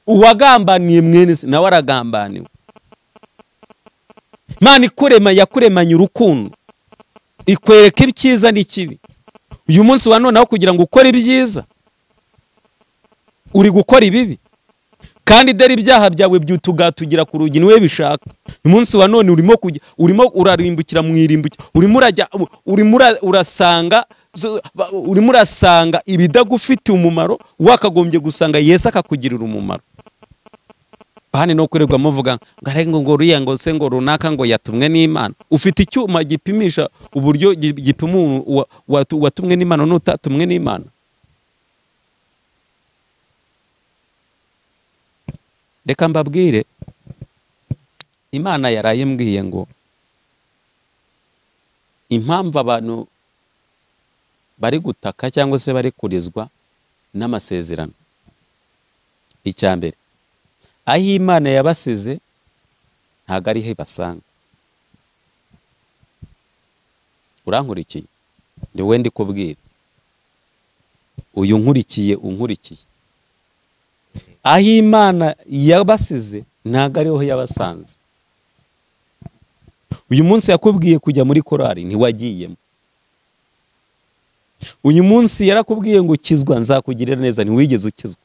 Uwagambaniye mwene so nawe aragambaniwe. Imana ikurema yakuremanye urukundo, ikwereka ibyiza n'ikibi. Uyu munsi wa none aho kugira ngo ukore ibyiza uri gukora ibibi, kandi dore ibyaha byawe byutugatugira ku rugi niwe bishaka. Uyu munsi wa none urimo kujya, urimo urarimbukira mu irimbukiro, urimo urajya, urimo urasanga, urimo urasanga ibidagufitiye umumaro, wakagombye gusanga Yesu akakugirira umumaro. Bahane no kurirwa muvuga ngo ngo ruya ngo se ngo runaka ngo yatumwe n'Imana. Ufite icyuma gipimisha uburyo gipima watumwe n'Imana n'utatumwe n'Imana. Reka mbabwire, Imana yarayimbwiye ngo impamvu abantu bari gutaka cyangwa se bari kurizwa n'amasezerano, icya mbere, aho Imana yabasize ntago ariho ibasanga. Urankurikiye? Ndi we ndi kubwira. Uyu nkurikiye unkurikiye. Aho Imana yabasize ntago ariho yabasanze. Uyu munsi yakubwiye kujya muri korari ntiwagiyemo. Uyu munsi yarakubwiye ngo ukizwa nzakugirira neza, ntiwigeze ukizwa.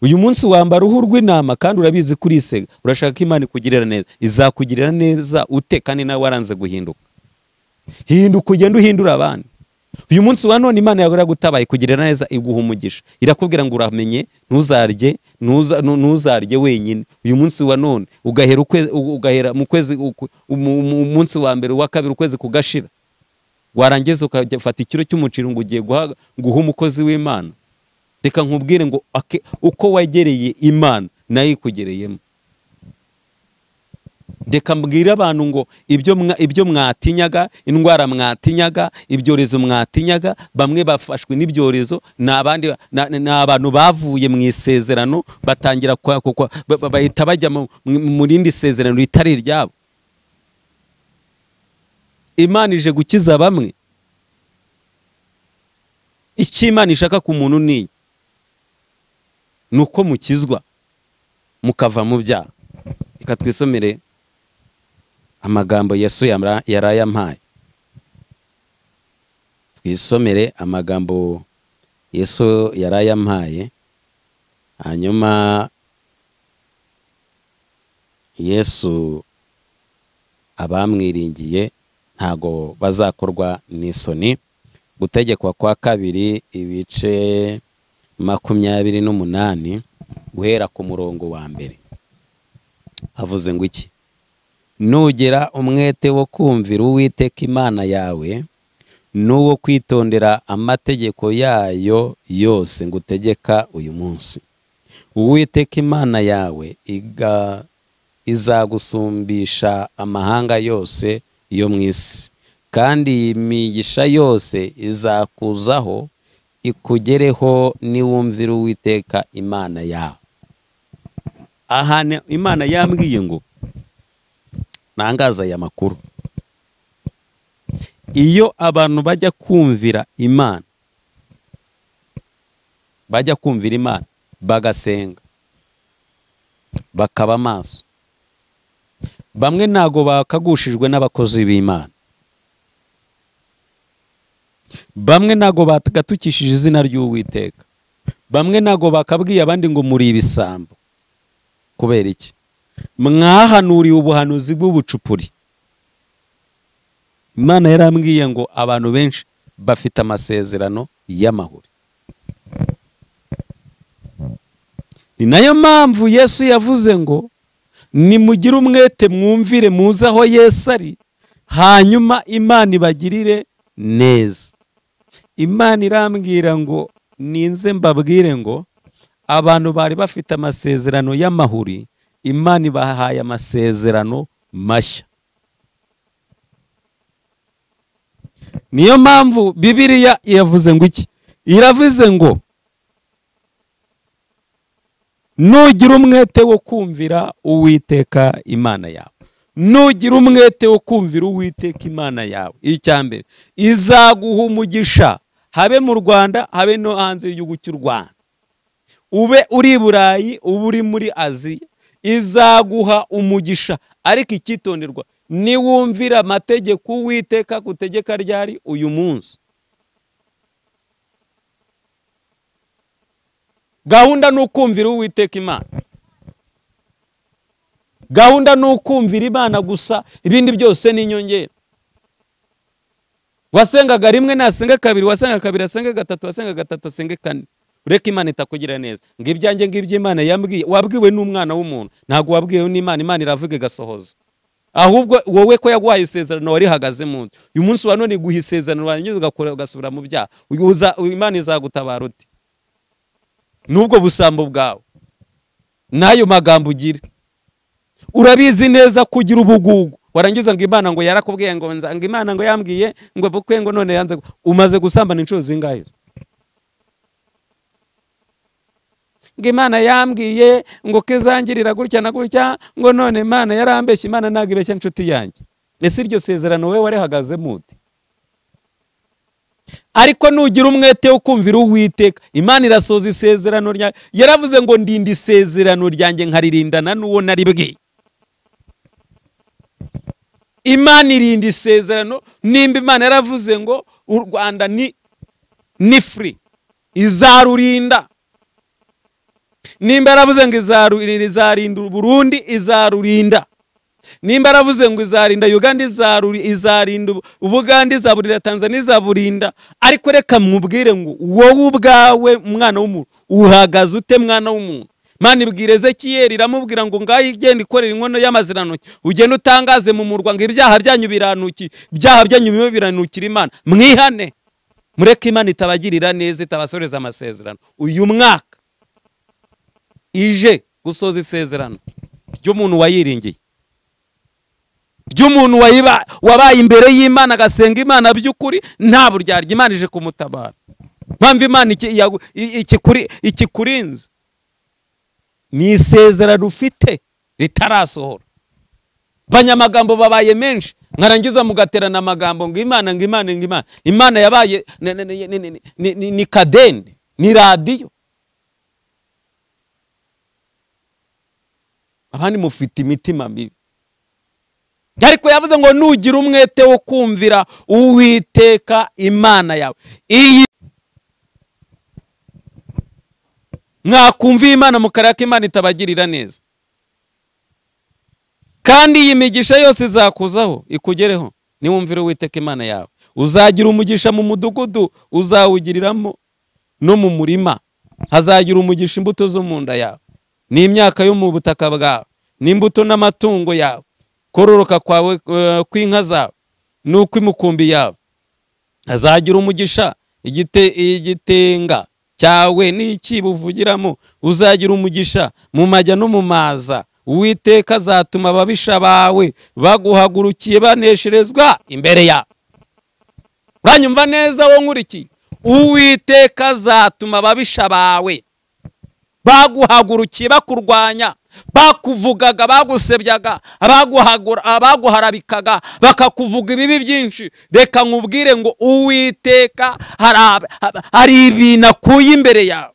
Uyu munsi wambara uruhu rw'intama kandi urabizi kuri isega, urashaka ko Imana ikugirira neza. Izakugirira neza ute kandi nawe waranze guhinduka? Hinduka ugende uhindura abandi. Uyu munsi wa none Imana yaragutabaye kugirira neza, iguha umugisha, irakubwira ngo uramenye ntuzarye, ntuzarye wenyine. Uyu munsi wa none ugahera ugahera mu kwezi, umunsi wa mbere wa kabiri ukwezi kugashira, warangiza ukafata ikiro cy'umuceri ngo ugiye guha umukozi w'Imana. Reka nkubwire ngo uko wagereye Imana nayo ikugereyemo. Reka mbwire abantu ngo ibyo mwatinyaga, indwara mwatinyaga, ibyorezo mwatinyaga, bamwe bafashwe n'ibyorezo, n'abandi n'abantu bavuye mu isezerano batangira bahita bajya mu rindi sezerano ritari iryabo. Imana ije gukiza bamwe. Icyo Imana ishaka ku muntu ni nuko mukizwa mukava mu byaha. Reka twisomere amagambo Yesu yarayampaye. Twisomere amagambo Yesu yarayampaye, hanyuma Yesu abamwiringiye ntago bazakorwa n'isoni. Gutegekwa kwa kabiri ibice 28 guhera ku murongo wa mbere. Avuze ngo iki? Nugera umwete wo kumvira Uwiteka Imana yawe n'uwo kwitondera amategeko yayo yose ngutegeka uyu munsi, Uwiteka Imana yawe izagusumbisha amahanga yose yo mu isi, kandi imigisha yose izakuzaho ikugereho niwumvira Uwiteka Imana yawe. Aha Imana yambwiye ngo nangaza aya makuru. Iyo abantu bajya kumvira Imana, bajya kumvira Imana bagasenga bakaba maso, bamwe ntago bakagushijwe n'abakozi b'Imana, bamwe ntago bagatukishije izina ry'Uwiteka, bamwe ntago bakabwiye abandi ngo muri ibisambo. Kubera iki? Mwahanuriye ubuhanuzi bw'ubucupuri. Imana yarambwiye ngo abantu benshi bafite amasezerano y'amahoro. Ni nayo mpamvu Yesu yavuze ngo Nimugire umwete mwumvire, muze aho Yesu ari, hanyuma Imana ibagirire neza. Imana irambwira ngo ninze mbabwire ngo abantu bari bafite amasezerano y'amahuri, Imana ibahaye amasezerano mashya. Niyo mpamvu Bibiliya yavuze ngo iki? Iravuze ngo nugira umwete wo kumvira Uwiteka Imana yawe, nugira umwete wo kumvira Uwiteka Imana yawe, icyambere izaguha umugisha, habe mu Rwanda habe no hanze y'igihugu cy'u Rwanda, ube uri Burayi ube uri muri Aziya, izaguha umugisha. Ariko icyitonderwa, niwumvira amategeko Uwiteka gutegeka ryari? Uyu munsi. Gahunda ni ukumvira Uwiteka Imana. Gahunda ni ukumvira Imana gusa, ibindi byose ni inyongera. Wasengaga rimwe nasenga kabiri, wasenga kabiri asenga gatatu, wasenga gatatu asenge kane. Ureke Imana itakugira neza. Ngo ibyanjye ngibyo Imana yambwiye, wabwiwe n'umwana w'umuntu, ntabwo wabwiwe n'Imana. Imana iravuga igasohoza. Ahubwo wowe ko yaguhaye isezerano warihagaze mu nzu, uyu munsi wa none guha isezerano warangiza ugakora ugasubira mu byaha, Imana izagutabara uti nubwo busambo bwawe n'ayo magambo ugira. Urabizi neza kugira ubugugu, warangiza ngo Imana ngo yarakubwiye ngo ngo Imana ngo yambwiye ngo bukwe ngo none yanze. Umaze gusambana inshuro zingahe? Ngo Imana yambwiye ngo kizangirira gutya na gutya, ngo none Imana yarambeshye. Imana ntabwo ibeshya inshuti yanjye. Ese iryo sezerano wewe warihagaze muti? Ariko nugira umwete wo kumvira Uwiteka, Imana irasoza isezerano ryayo. Yaravuze ngo ndinda isezerano ryanjye nkaririndana n'uwo naribwiye. Imana irinda isezerano. Nimba Imana yaravuze ngo u Rwanda ni free, izarurinda. Nimba yaravuze ngo izarinda Burundi, izarurinda. Nimba yaravuze ngo izarinda Uganda, izarinda Ubuganda, izaburinda Tanzania, izaburinda. Ariko reka mwubwire ngo wowe ubwawe mwana w'umuntu uhagaze ute? Mwana w'umuntu, Imana ibwira Ezekiyeli iramubwira ngo ngaho igenda ikorera inkono y'amazirantoki, ugende utangaze mu murwa ngo ibyaha byanyu biranuki, ibyaha byanyu bimwe biranukira Imana, mwihane, mureke Imana itabagirira neza, itabasoreza amasezerano. Uyu mwaka ije gusoza isezerano ry'umuntu wayiringiye, ry'umuntu wabaye imbere y'Imana agasenga Imana by'ukuri nta buryarya. Imana ije kumutabara. Mpamvu Imana ikikurinze ni isezerano ufite ritarasohora. Banyamagambo babaye menshi, mwarangiza mugaterana amagambo ngo Imana ngo Imana ngo Imana. Imana yabaye ni kadende, ni radiyo. Abandi mufite imitima mibi. Ariko yavuze ngo nugira umwete wo kumvira Uwiteka Imana yawe, iyi mwakumviye Imana mukareka Imana itabagirira neza, kandi iyi migisha yose izakuzaho ikugereho niwumvira Uwiteka Imana yawe. Uzagira umugisha mu mudugudu uzawugiriramo, no mu murima hazagira umugisha imbuto zo mu nda yawe, n'imyaka yo mu butaka bwawe, n'imbuto n'amatungo yawe, kororoka kwawe kw'inka zawe n'ukw'imikumbi yawe. Hazagira umugisha igitenga cyawe n'ikibuvugiramo, uzagira umugisha mu majya no mu maza. Uwiteka azatuma ababisha bawe baguhagurukiye banesherezwa imbere yawe. Uranyumva neza wo nkurikiye? Uwiteka azatuma ababisha bawe baguhagurukiye bakurwanya, bakuvugaga, bagusebyaga, abaguharabikaga, bakakuvuga ibibi byinshi. Reka nkubwire ngo Uwiteka hari ibintu akuye imbere yawe,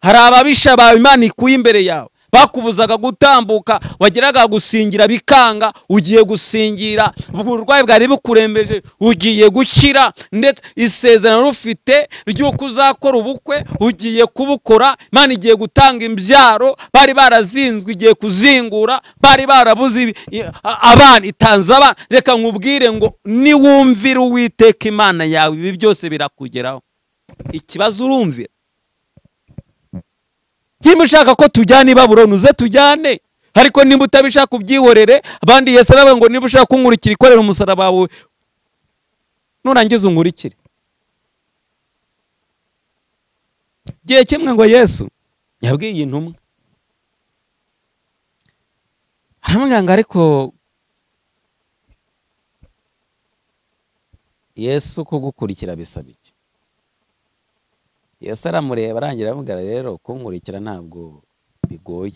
hari ababisha bawe Imana ikuye imbere yawe, bakubuzaga gutambuka, wageraga gusingira bikanga, ugiye gusingira, uburwayi bwari bukurembeje ugiye gukira, ndetse isezerano rufite ry'uko uzakora ubukwe ugiye kubukora. Imana igiye gutanga imbyaro, bari barazinzwe igiye kuzingura, bari barabuze abana itanze abana. Reka nkubwire ngo niwumvira Uwiteka Imana yawe ibi byose birakugeraho. Ikibazo urumvira? Niba ushaka ko tujyane i Babuloni uze tujyane, Ariko niba utabishaka ubyihorere. Abandi Yesu aravuga ngo niba ushaka kunkurikira ikorera umusaraba wawe, nurangiza unkurikire. Gihe kimwe ngo Yesu yabwiye intumwa, aramubwira ngo ariko Yesu kugukurikira bisaba iki? Yesu aramureba arangira aramubwira, rero kunkurikira ntabwo bigoye,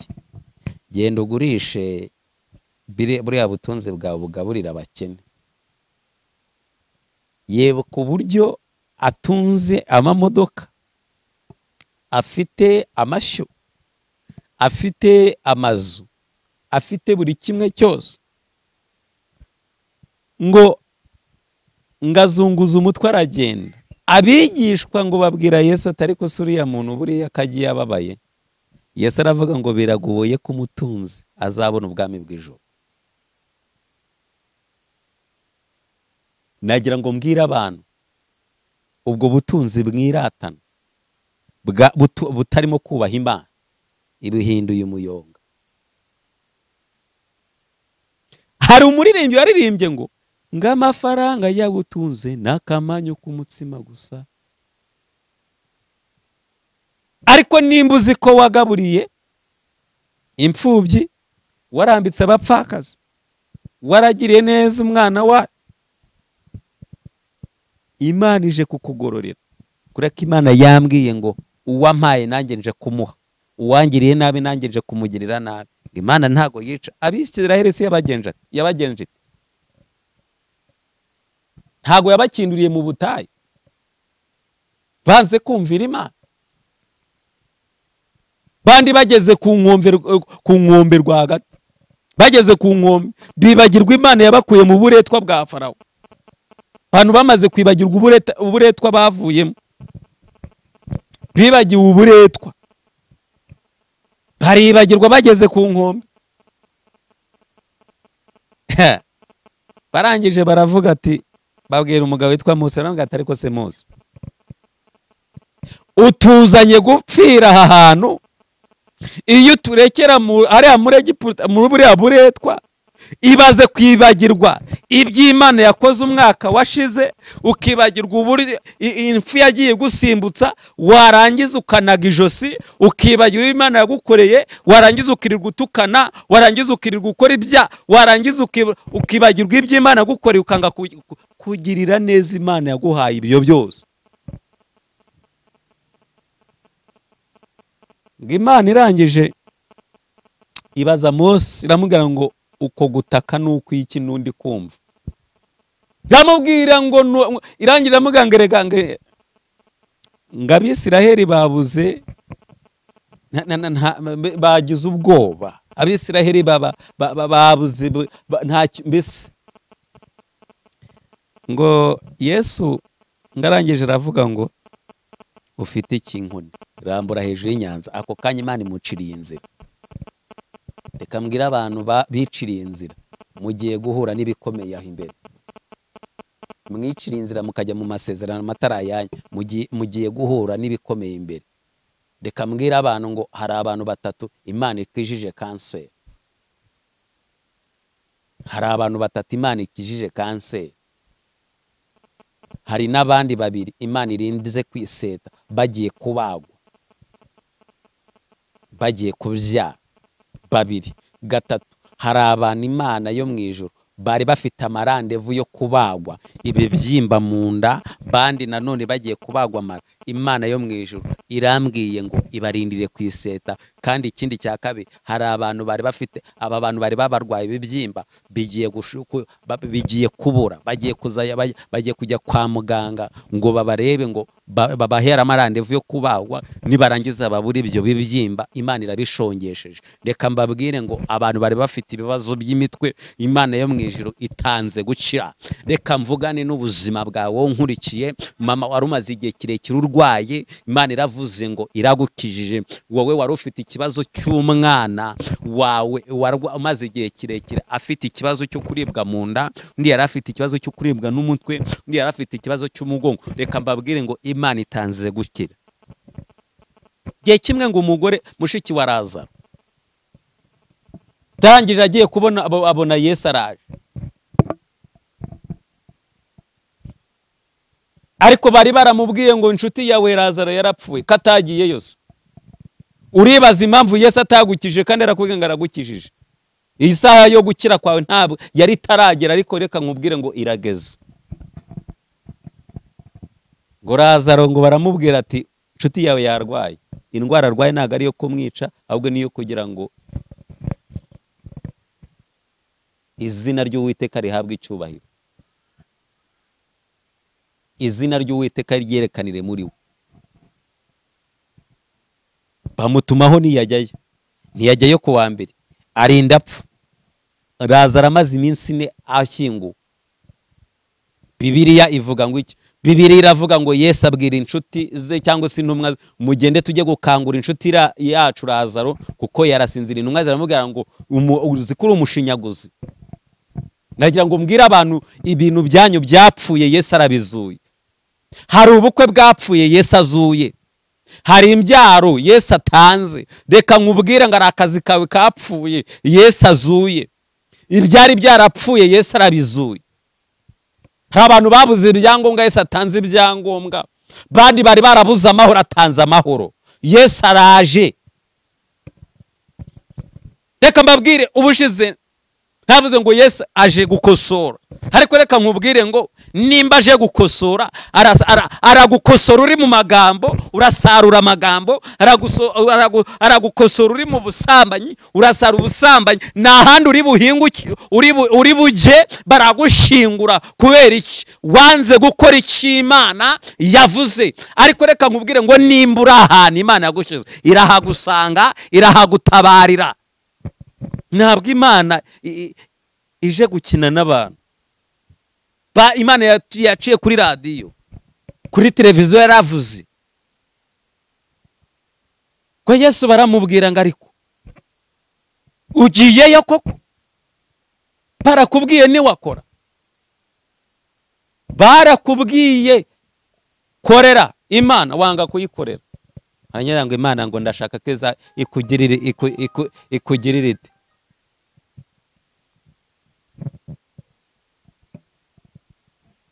genda ugurishe buriya butunzi bwawe bugaburira abakene. Yebuka uburyo atunze amamodoka, afite amashyo, afite amazu, afite buri kimwe cyose, ngo ngazunguza umutwe aragenda. Abigishwa ngo babwira Yesu ati ariko se uriya muntu buriya akagiye ababaye? Yesu aravuga ngo biragoye ko umutunzi azabona ubwami bw'ijuru. Nagira ngo mbwire abantu, ubwo butunzi bwiratana butarimo kubaha Imana ibihinduye umuyonga. Hari umuririmbyi waririmbye ngo ng'amafaranga yagutunze n'akamanyu k'umutsima gusa. Ariko nimba uzi ko wagaburiye imfubyi, warambitse abapfakazi, waragiriye neza umwana wawe, Imana ije kukugororera. Kureka Imana yambwiye ngo uwampaye nanjye nje kumuha, uwangiriye nabi nanjye nje kumugirira nabi. Imana ntago yica. Abisirayeli se yabagenje ite? Ntago yabakinduriye mu butayu, banze kumvira Imana. Bandi bageze ku nkombe rwagati, bageze ku nkombe bibagirwa Imana yabakuye mu buretwa bwa Farawo. Abantu bamaze kwibagirwa uburetwa bavuyemo, bibagiwe uburetwa, baribagirwa bageze ku nkombe. Barangije baravuga ati, babwira umugabo witwa Mose, baravuga ati ariko se Mose, utuzanye gupfira aha hantu, iyo turekera ariya muri Egiputa muri buriya buretwa, ibaze kwibagirwa iby'Imana yakoze umwaka washize, ukibagirwa uburyo impfu yagiye gusimbutsa, warangiza ukanaga ijosi, ukibagirwa Imana yagukoreye, warangiza ukirirwa utukana, warangiza ukirirwa ukora ibya, warangiza ukibagirwa iby'Imana yagukoreye, ukanga kugirira neza Imana yaguhaye ibyo byose. Ngo Imana irangije ibaza Mose, iramubwira ngo uko gutaka nuko iki nundi kumva. Yamubwira ngo irangira muganga ngo Abisiraheli babuze, bagize ubwoba. Abisiraheli babuze nta mbese. Ngo Yesu ngarangije aravuga ngo ufite ikinkoni rambura hejuru y'inyanza. Ako kanya Imana imuciriye inzira. Reka mbwira abantu biciriye inzira, mugiye guhura n'ibikomeye aho imbere. Mwiciriye inzira mukajya mu masezerano amatara yanyu, mugiye guhura n'ibikomeye imbere. Reka mbwira abantu ngo hari abantu batatu Imana ikijije kanseri. Hari abantu batatu Imana ikijije kanseri. Hari n'abandi babiri Imana irindize kwiseta, bagiye kubagwa, bagiye kubyara. Babiri. Gatatu, hari abantu Imana yo mu ijuru bari bafite amarandevu yo kubagwa ibibyimba mu nda, bandi nanone bagiye kubagwa amara. Imana yo mu ijuru irambwiye ngo ibarindire kwiseta. Kandi ikindi cya kabiri, hari abantu bari bafite, aba bantu bari babarwaye ibibyimba bigiye kubura, bagiye kuzaya, bagiye kujya kwa muganga ngo babarebe, ngo babahera amarandevu yo kubagwa, nibarangiza babura ibyo bibyimba. Imana irabishongesheje. Reka mbabwire ngo abantu bari bafite ibibazo by'imitwe, Imana yo mu ijuru itanze gukira. Reka mvugane n'ubuzima bwawe nkurikiye, mama wari umaze igihe kirekire urwaye, Imana iravuze ngo iragukijije. Wowe wari ufite ikibazo cy'umwana wawe umaze igihe kirekire afite ikibazo cyo kuribwa mu nda, undi yari afite ikibazo cyo kuribwa n'umutwe, undi yari afite ikibazo cy'umugongo. Reka mbabwire ngo Imana itanze gukira. Gihe kimwe ngo umugore mushiki wa Lazaro Tangije agiye kubona abona Yesu araje. Ariko bari baramubwiye ngo inshuti yawe Lazaro yarapfuye, katagiye yose. Uribaza impamvu Yesu atagukije kandi arakubwiye ngo aragukijije. Iyi saha yo gukira kwawe ntabwo yari itaragera, ariko reka nkubwire ngo irageze. Ngo Lazaro ngo baramubwira ati inshuti yawe yarwaye. Indwara arwaye ntabwo ari iyo kumwica, ahubwo niyo kugira ngo izina ry'Uwiteka rihabwe icyubahiro. Izina ry'Uwiteka ryerekanire muri we. Bamutumaho ntiyajyayo. Ntiyajyayo ku wa mbere, arinda apfa. Lazaro amaze iminsi 4 ashyinguwe. Bibiliya ivuga ngo iki? Bibiliya iravuga ngo Yesu abwira inshuti ze cyangwa se intumwa, mugende tujye gukangura inshuti yacu Lazaro kuko yarasinzira. Intumwa ziramubwira ngo uzi ko uri umushinyaguzi. Nagira ngo mbwire abantu ibintu byanyu byapfuye Yesu arabizuye. Hari ubukwe bwapfuye Yesu azuye. Hari imbyaro Yesu atanze. Reka nkubwire ngo ari akazi kawe kapfuye Yesu azuye. Ibyari byarapfuye Yesu arabizuye. Hari abantu babuze ibyangombwa Yesu atanze ibyangombwa. Bandi bari barabuze amahoro atanze amahoro. Yesu araje. Reka mbabwire ubushize ntavuze ngo Yesu aje gukosora. Ariko reka nkubwire ngo nimba aje gukosora, aragukosora uri mu magambo, urasarura amagambo, aragukosora uri mu busambanyi, urasarura ubusambanyi. Nta handi uri buhinguke, uri bujye, baragushingura kubera iki? Wanze gukora icyo Imana yavuze. Ariko reka nkubwire ngo nimba uri ahantu Imana yagushize, irahagusanga, irahagutabarira. Ntabwo Imana ije gukina n'abantu. Imana yaciye kuri radiyo, kuri televiziyo yaravuze. Ko Yesu baramubwira ngo ariko ugiyeyo koko? Barakubwiye ntiwakora. Barakubwiye korera Imana, wanga kuyikorera. Hanyuma ngo Imana ngo ndashaka keza ikugirire ikugirire ite.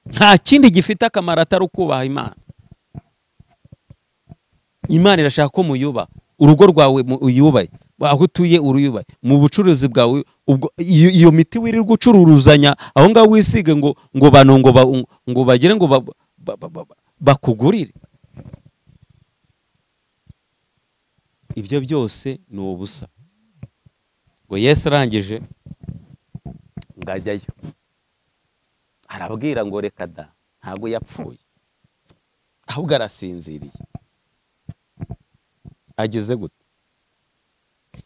Nta kindi gifite akamaro atari ukubaha Imana. Imana irashaka ko muyubaha. Urugo rwawe uyubahe, aho utuye uruyubahe, mu bucuruzi bwawe. Ubwo iyo miti wirirwa ucururuzanya aho ngaho wisige ngo bano ngo bagire ngo bakugurire. Ibyo byose ni ubusa. Ngo Yesu arangije ngajyayo, arabwira ngo reka da, ntabwo yapfuye ahubwo arasinziriye. Ageze gute?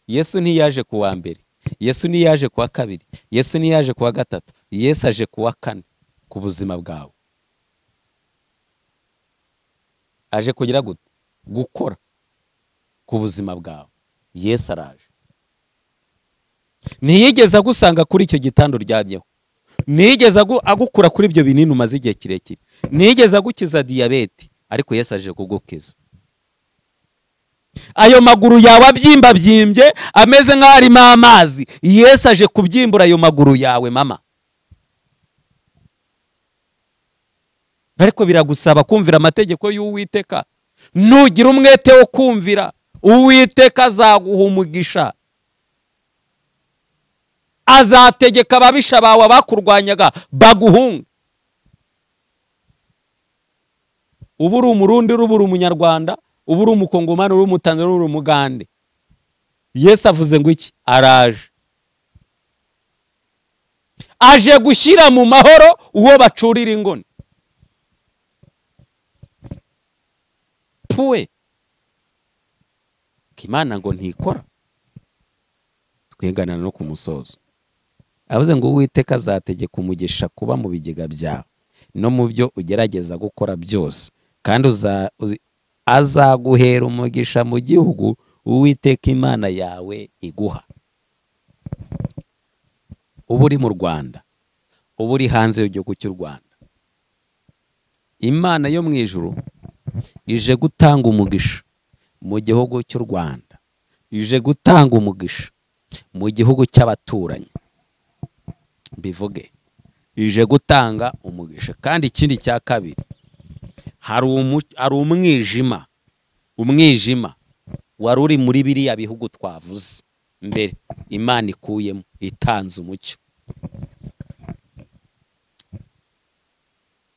Yesu ntiyaje ku wa mbere, Yesu ntiyaje ku wa kabiri, Yesu ntiyaje ku wa gatatu, Yesu aje ku wa kane ku buzima bwawe. Aje kugira gute? Gukora ku buzima bwawe. Yesu araje. Ntiyigeze agusanga kuri icyo gitanda uryamyeho. Ntiyigeze agukura kuri ibyo binini umaze igihe kirekire. Ntiyigeze agukiza diyabete, ariko Yesu aje kugukiza. Ayo maguru yawe abyimba-byimbye ameze nk'aho arimo amazi, Yesu aje kubyimbura ayo maguru yawe mama. Ariko biragusaba kumvira amategeko y'Uwiteka. Nugira umwete wo kumvira Uwiteka azaguha umugisha. Azategeka ababisha bawe abakurwanyaga baguhunga. Ubu uri Umurundi, ubu uri Umunyarwanda, ubu uri Umukongomani, uri Umutanzania, uri Umugande. Yesu avuze ngo iki? Araje. Aje gushyira mu mahoro uwo bacurira ingoni. Puwe. Imana ngo ntikora. Twengana no ku musozo. Avuze ngo Uwiteka azategeka umugisha kuba mu bigega byawe no mu byo ugerageza gukora byose, kandi azaguhera umugisha mu gihugu Uwiteka Imana yawe iguha. Ubu uri mu Rwanda, ubu uri hanze y'igihugu cy'u Rwanda, Imana yo mu ijuru ije gutanga umugisha mu gihugu cy'u Rwanda, ije gutanga umugisha Mu gihugu cy'abaturanyi mbivuge, ije gutanga umugisha. Kandi ikindi cya kabiri, hari umwijima wari uri muri biriya bihugu twavuze mbere, Imana ikuyemo itanze umucyo.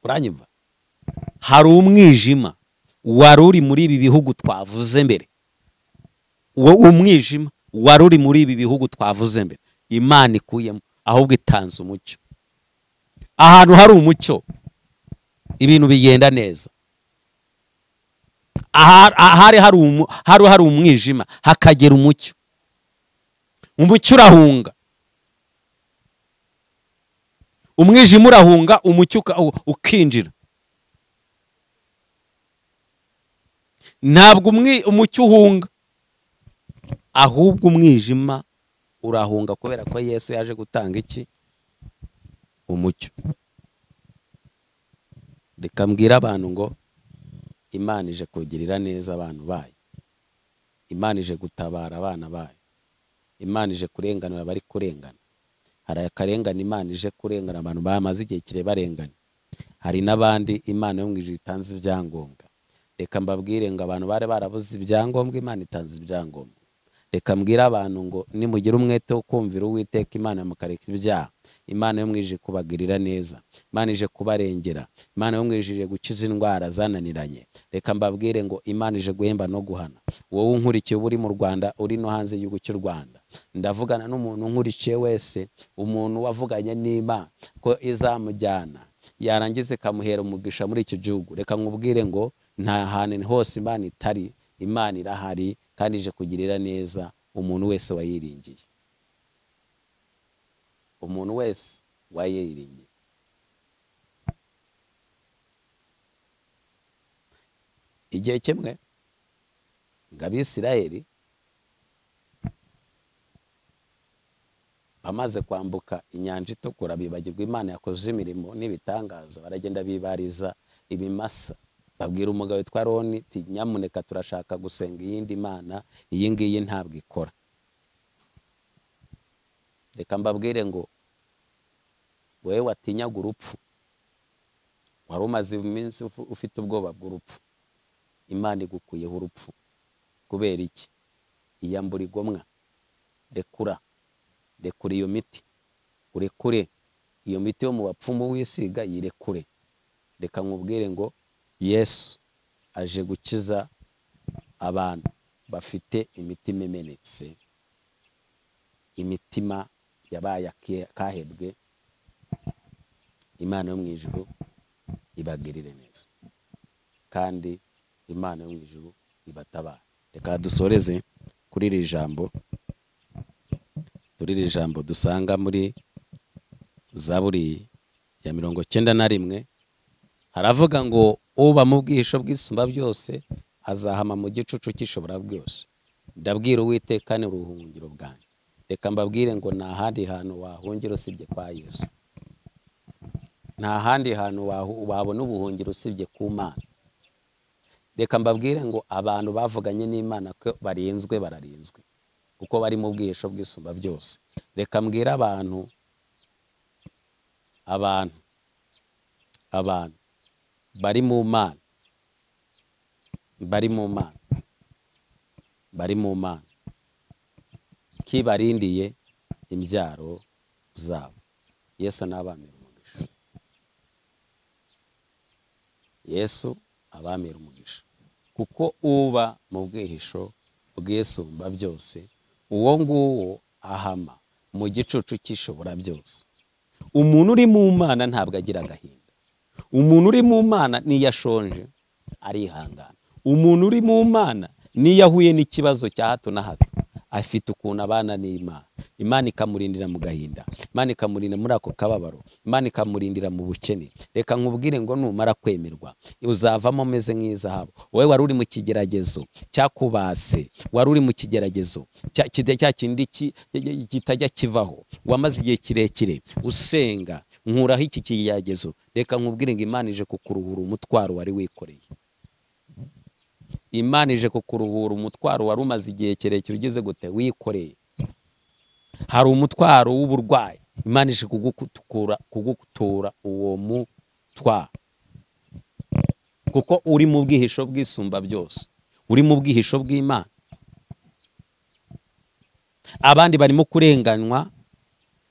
Uranyumva? Hari umwijima wari uri muri ibi bihugu twavuze mbere, uwo umwijima wari uri muri ibi bihugu twavuze mbere, Imana ikuyemo ahubwo itanze umucyo. Ahantu hari umucyo ibintu bigenda neza. Ahari hari umwijima hakagera umucyo, umucyo urahunga, umwijima urahunga, umucyo ukinjira. Ntabwo umucyo uhunga, ahubwo umwijima urahunga, kubera ko Yesu yaje gutanga iki? Umucyo. Reka mbwira abantu ngo Imana ije kugirira neza abantu bayo, Imana ije gutabara abana bayo, Imana ije kurenganura abari kurengana. Hari akarengane Imana ije kurengana abantu bamaze igihe kire barengana, hari n'abandi Imana yo mu ijuru itanze ibyangombwa. Reka mbabwire ngo abantu bari barabuze ibyangombwa, Imana itanze ibyangombwa. Reka mbwire abantu ngo nimugira umwete wo kumvira Uwiteka Imana mukareka ibyaha, Imana yo mu ijuru kubagirira neza, Imana ije kubarengera, Imana yo mu ijuru ije gukiza indwara zananiranye. Reka mbabwire ngo Imana ije guhemba no guhana. Wowe unkurikiye uri mu Rwanda, uri no hanze y'igihugu cy'u Rwanda, ndavugana n'umuntu unkurikiye wese, umuntu wavuganye n'Imana ko izamujyana yarangiza ikamuhera umugisha muri iki gihugu. Reka nkubwire ngo nta hantu hose Imana itari, Imana irahari kandi ije kugirira neza umuntu wese wayiringiye. Umuntu wese wayiringiye. Igihe kimwe ngo Abisirayeli bamaze kwambuka inyanja itukura, bibagirwa Imana yakoze imirimo n'ibitangaza, baragenda bibariza ibimasa. Babwira umugabo witwa Aroni ati nyamuneka turashaka gusenga iyindi mana, iyi ngiyi ntabwo ikora. Reka mbabwire ngo wewe watinyaga urupfu, wari umaze iminsi ufite ubwoba bw'urupfu, Imana igukuyeho urupfu. Kubera iki? Iyambura igomwa, rekura, rekura iyo miti, urekure iyo miti yo mu bapfumu wisiga, yirekure. Reka nkubwire ngo Yesu aje gukiza abantu bafite imitima imenetse, imitima yabaye akahebwe. Imana yo mu ijuru ibagirire neza, kandi Imana yo mu ijuru ibatabara. Reka dusoreze kuri iri jambo, turi iri jambo dusanga muri Zaburi ya 91. Haravuga ngo uba mu bwihisho bw'isumba byose azahama mu gicucu cy'ishobora byose. Ndabwira Uwiteka ni uruhungiro bwanjye. Reka mbabwire ngo nta handi hantu wahungira usibye kwa Yesu. Nta handi hantu wabona ubuhungiro usibye ku Mana. Reka mbabwire ngo abantu bavuganye n'Imana ko barinzwe, bararinzwe kuko bari mu bwihisho bw'isumba byose. Reka mbwire abantu abantu bari mu Mana, bari mu Mana, bari mu Mana kibarindiye imbyaro zabo. Yesu n'abamira umugisha. Yesu abamira umugisha, kuko uba mu bwihisho bw'isumba byose, uwo nguwo ahama mu gicucu cy'ishobora byose. Umuntu uri mu Mana ntabwo agira agahinda. Umuntu uri mu Mana niyo ashonje arihangana. Umuntu uri mu Mana niyo ahuye n'ikibazo cya hato na hato afite ukuntu abana n'Imana. Imana ikamurindira mu gahinda, Imana ikamurindira muri ako kababaro, Imana ikamurindira mu bukene. Reka nkubwire ngo numara kwemerwa uzavamo umeze nk'izahabu. Wowe wari uri mu kigeragezo cyakubase, wari uri mu kigeragezo cya kindi kitajya kivaho, wamaze igihe kirekire usenga nkuraho iki kigeragezo. Reka nkubwire ngo Imana ije kukuruhura umutwaro wari wikoreye. Imana ije kukuruhura umutwaro wari umaze igihe kirekire ugeze gute wikoreye. Hari umutwaro w'uburwayi, Imana ije kugutura uwo mutwaro, kuko uri mu bwihisho bw'isumba byose, uri mu bwihisho bw'Imana. Abandi barimo kurenganywa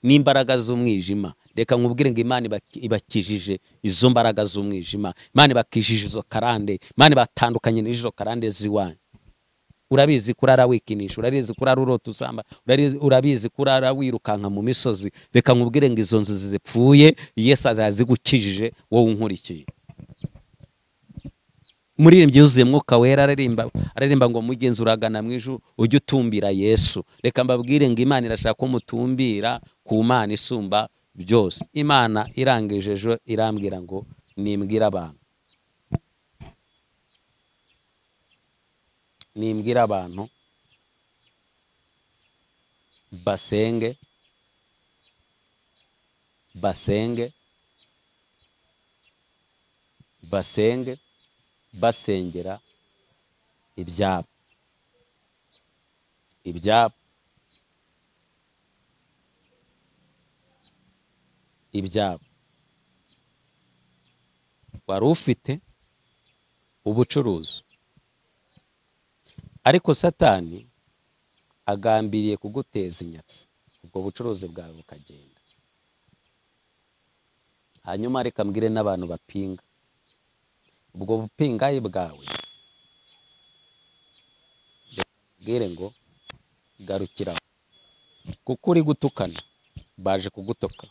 n'imbaraga z'umwijima. Reka nkubwire ngo Imana ibakijije izo mbaraga z'umwijima, Imana ibakijije izo karande, Imana ibatandukanye n'izo karande ziwanyu. Urabizi kurara wikinisha, urabizi kurara urota usamba, urabizi kurara wirukanka mu misozi. Reka nkubwire ngo izo nzu zipfuye Yesu azazigukijije wowe unkurikiye. Muririmbyi yuzuye Mwuka Wera aririmba ngo mugenzi uragana mu ijuru ujye utumbira Yesu. Reka mbabwire ngo Imana irashaka ko mutumbira ku Mana isumba byose. Imana irangije ejo irambwira ngo nimbwira abantu, nimbwira abantu basenge, basenge, basenge, basengera ibyabo, ibyabo, ibyabo. Wari ufite ubucuruzi, ariko Satani agambiriye kuguteza inyatsi, ubwo bucuruzi bwawe bukagenda. Hanyuma reka mbwire n'abantu bapinga, ubwo bupingayi bwawe, mbwire ngo garukira, kuko uri gutukana baje kugutuka.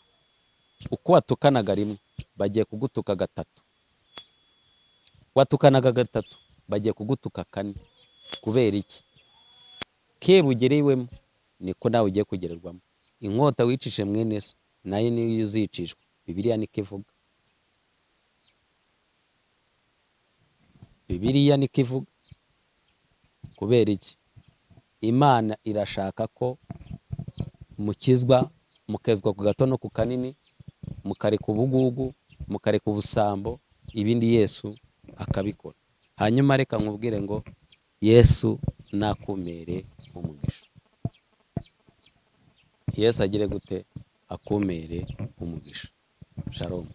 Uko watukanaga rimwe bagiye kugutuka gatatu, watukanaga gatatu bagiye kugutuka kane. Kubera iki? Kebugerewemo niko nawe ugiye kugererwamo. Inkota wicishe mwene so nayo niyo uzicishwa. Bibiliya niko ivuga, Bibiliya niko ivuga. Kubera iki? Imana irashaka ko mukizwa, mukezwa ku gato no ku kanini, mukareka ubugugu, mukareka ubusambo, ibindi Yesu akabikora. Hanyuma reka nkubwire ngo Yesu nakumere umugisha. Yesu agire gute? Akumere umugisha. Shalom.